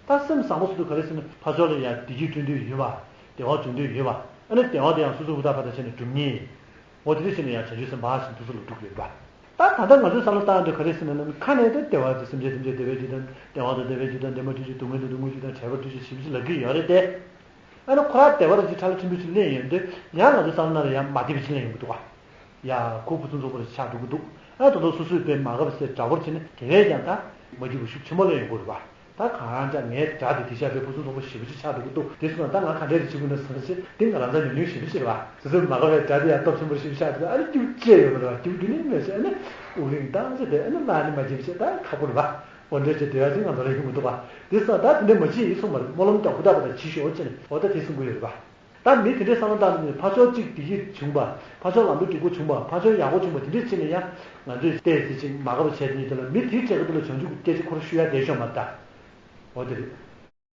ད་སེམས་བཟང་པོ་ཟེར་དུས་ག་རེ་ཟེར་ན་ཕར་ཕྱོགས་ལ་ཡ་བདེ་སྐྱིད་བསྐྲུན་འདོད་ཡོད་པ། བདེ་བ་འབྱུང་འདོད་ཡོད་པ། ཨ་ནི་བདེ་བ་དེ་ཡང་སོ་སོ་ཧུར་ཐག་པ་ཐག་བྱས་ནས་སྒྲུབ་མཁན། འོ་དེ་འདྲ་བྱས་ནས་ཡང་བྱང་ཆུབ་སེམས་དཔའ་ཞེས་འདུག་ཟེར་ལབ་འདུག་ཡོད་པ། ད་ད་ལྟ་ང་ཚོས་བསམ་བློ་བཏང་དུས་ག་རེ་ཟེར་ན་ནམ་མཁའ་ནས་ད་བདེ་བ་དེ་སེམས་ཅན་ཐམས་ཅད་བདེ་བའི་རྒྱུ་དང་བདེ་བ་དང་བདེ་བའི་རྒྱུ་དང་བདེ་མོ་དུས་ཀྱི་སྡུག་བསྔལ་དང་སྡུག་བསྔལ་རྒྱུ་དང་བྲལ་བ་དུས་ཀྱི་ཞེས་པ་ཅིག་ལབ་ཀྱི་ཡོད་རེད་དེ། ཨ་ནི་ཁོ་རང་བདེ་བ་རང་ཅིག་ཁྲ་ལ་ཕྲན་བུ་ཅིག་གླེང་ཡོང་དུས་ཡང་ང་ཚོའི་བསམ་བློ་ནང་ལ་ཡང་མ་བདེ་བ་ཅིག་གླེང་ཡོང་གི་འདུག་ག་ཡ་ཁོ་ཕུན་སུམ་ཚོགས་པ་རེ་ཆགས་འགྲོ་གི་འདུག་ཨ་ད་དུང་སོ་སོས་དཔེ་མ་དགའ་བ་ཟེར་དྲག་པོར་བྱས་ནས་དེ་བས་ཀྱང་ད་མ་སྐྱིད་པ་ཤུགས་ཆེན་པོ་སླེབས་ཡོང་གི་རེད་པ། ད་ ད་གང་ལྟར་ངའི་དགྲ་དེ་དེ་ཤ་བའི་ཕུན་སུམ་ཚོགས་པོ་ཞེ་པོ་ཅིག་ཆགས་འགྲོ་གི་འདུག་དེ་སོང་ཙང་ད་ང་ག་འདྲས་རེ་བྱེད་དགོས་ན་བསམ་ཚེ་དེ་ང་རང་ཚོ་ཉུང་ཉུང་ཞེ་པོ་ཅིག་རེད་བ། སོ་སོའི་མ་དགའ་བའི་དགྲ་དེ་ཡང་སྟོབས་ཆེན་པོ་ཞེ་པོ་ཆགས་འདུག་ཨ་ནི་སྐྱིད་པོ་ཅི་ཡོད་མ་རེད་བ། སྐྱིད་པོ་རྒྱུ་ནི་མེད་ཟེར། ཨ་ནི་དབུགས་རིང་ཐང་ཟེར་ཏེ་ཨ་ནི་ལ་ནི་མ་བྱེད་པ་བྱེད། ད་ཁག་པོ་རེད་བ། འོ་འདྲས་བྱེད་དེ་ཡ་ཅིག་ང་ཚོ་ལ་ཡོང་གི་འདུག་བ། དེ་སོང་ད་དེ་འདྲས་མ་བྱེད་ཡིན་གསུངས་པ་རེད། སྨོན་ལམ་རྒྱག་ཁུ་ཐག་པ་དང་བྱེད་ཤོག་ཅེས་ནས་འོ་ད་དེ་གསུང་གི་ཡོད་རེད་བ། ད་མི་དེ་འདྲའི་བསམ་བློ་བཏང་ནས་ཕར་ཕྱོགས་གཅིག་བདེ་སྐྱིད་བྱུང་བ། ཕར་ཕྱོགས་ལམ་འགྲོ་སྒྲིག་པོ་བྱུང་བ། ཕར་ཕྱོགས་ཡག་པོ་བྱུང་བ་དེ་འདྲའི་ཕྱིན་ནས་ཡང་ང་ཚོས་བལྟས་ཚེ་ཅིག་མ་དགའ་བ་བྱས་དེ་ཉིད་དེ་ལ་མི་དེའི་གྲས་ཀ་དེ་ལ་བྱང་ཆུབ་ཀྱི་སྐད་ཆ་ཁོ་རང་ཞུ་ཡ་བསྡད་ཤོག་མ་ད། འོ་དེ་རེད།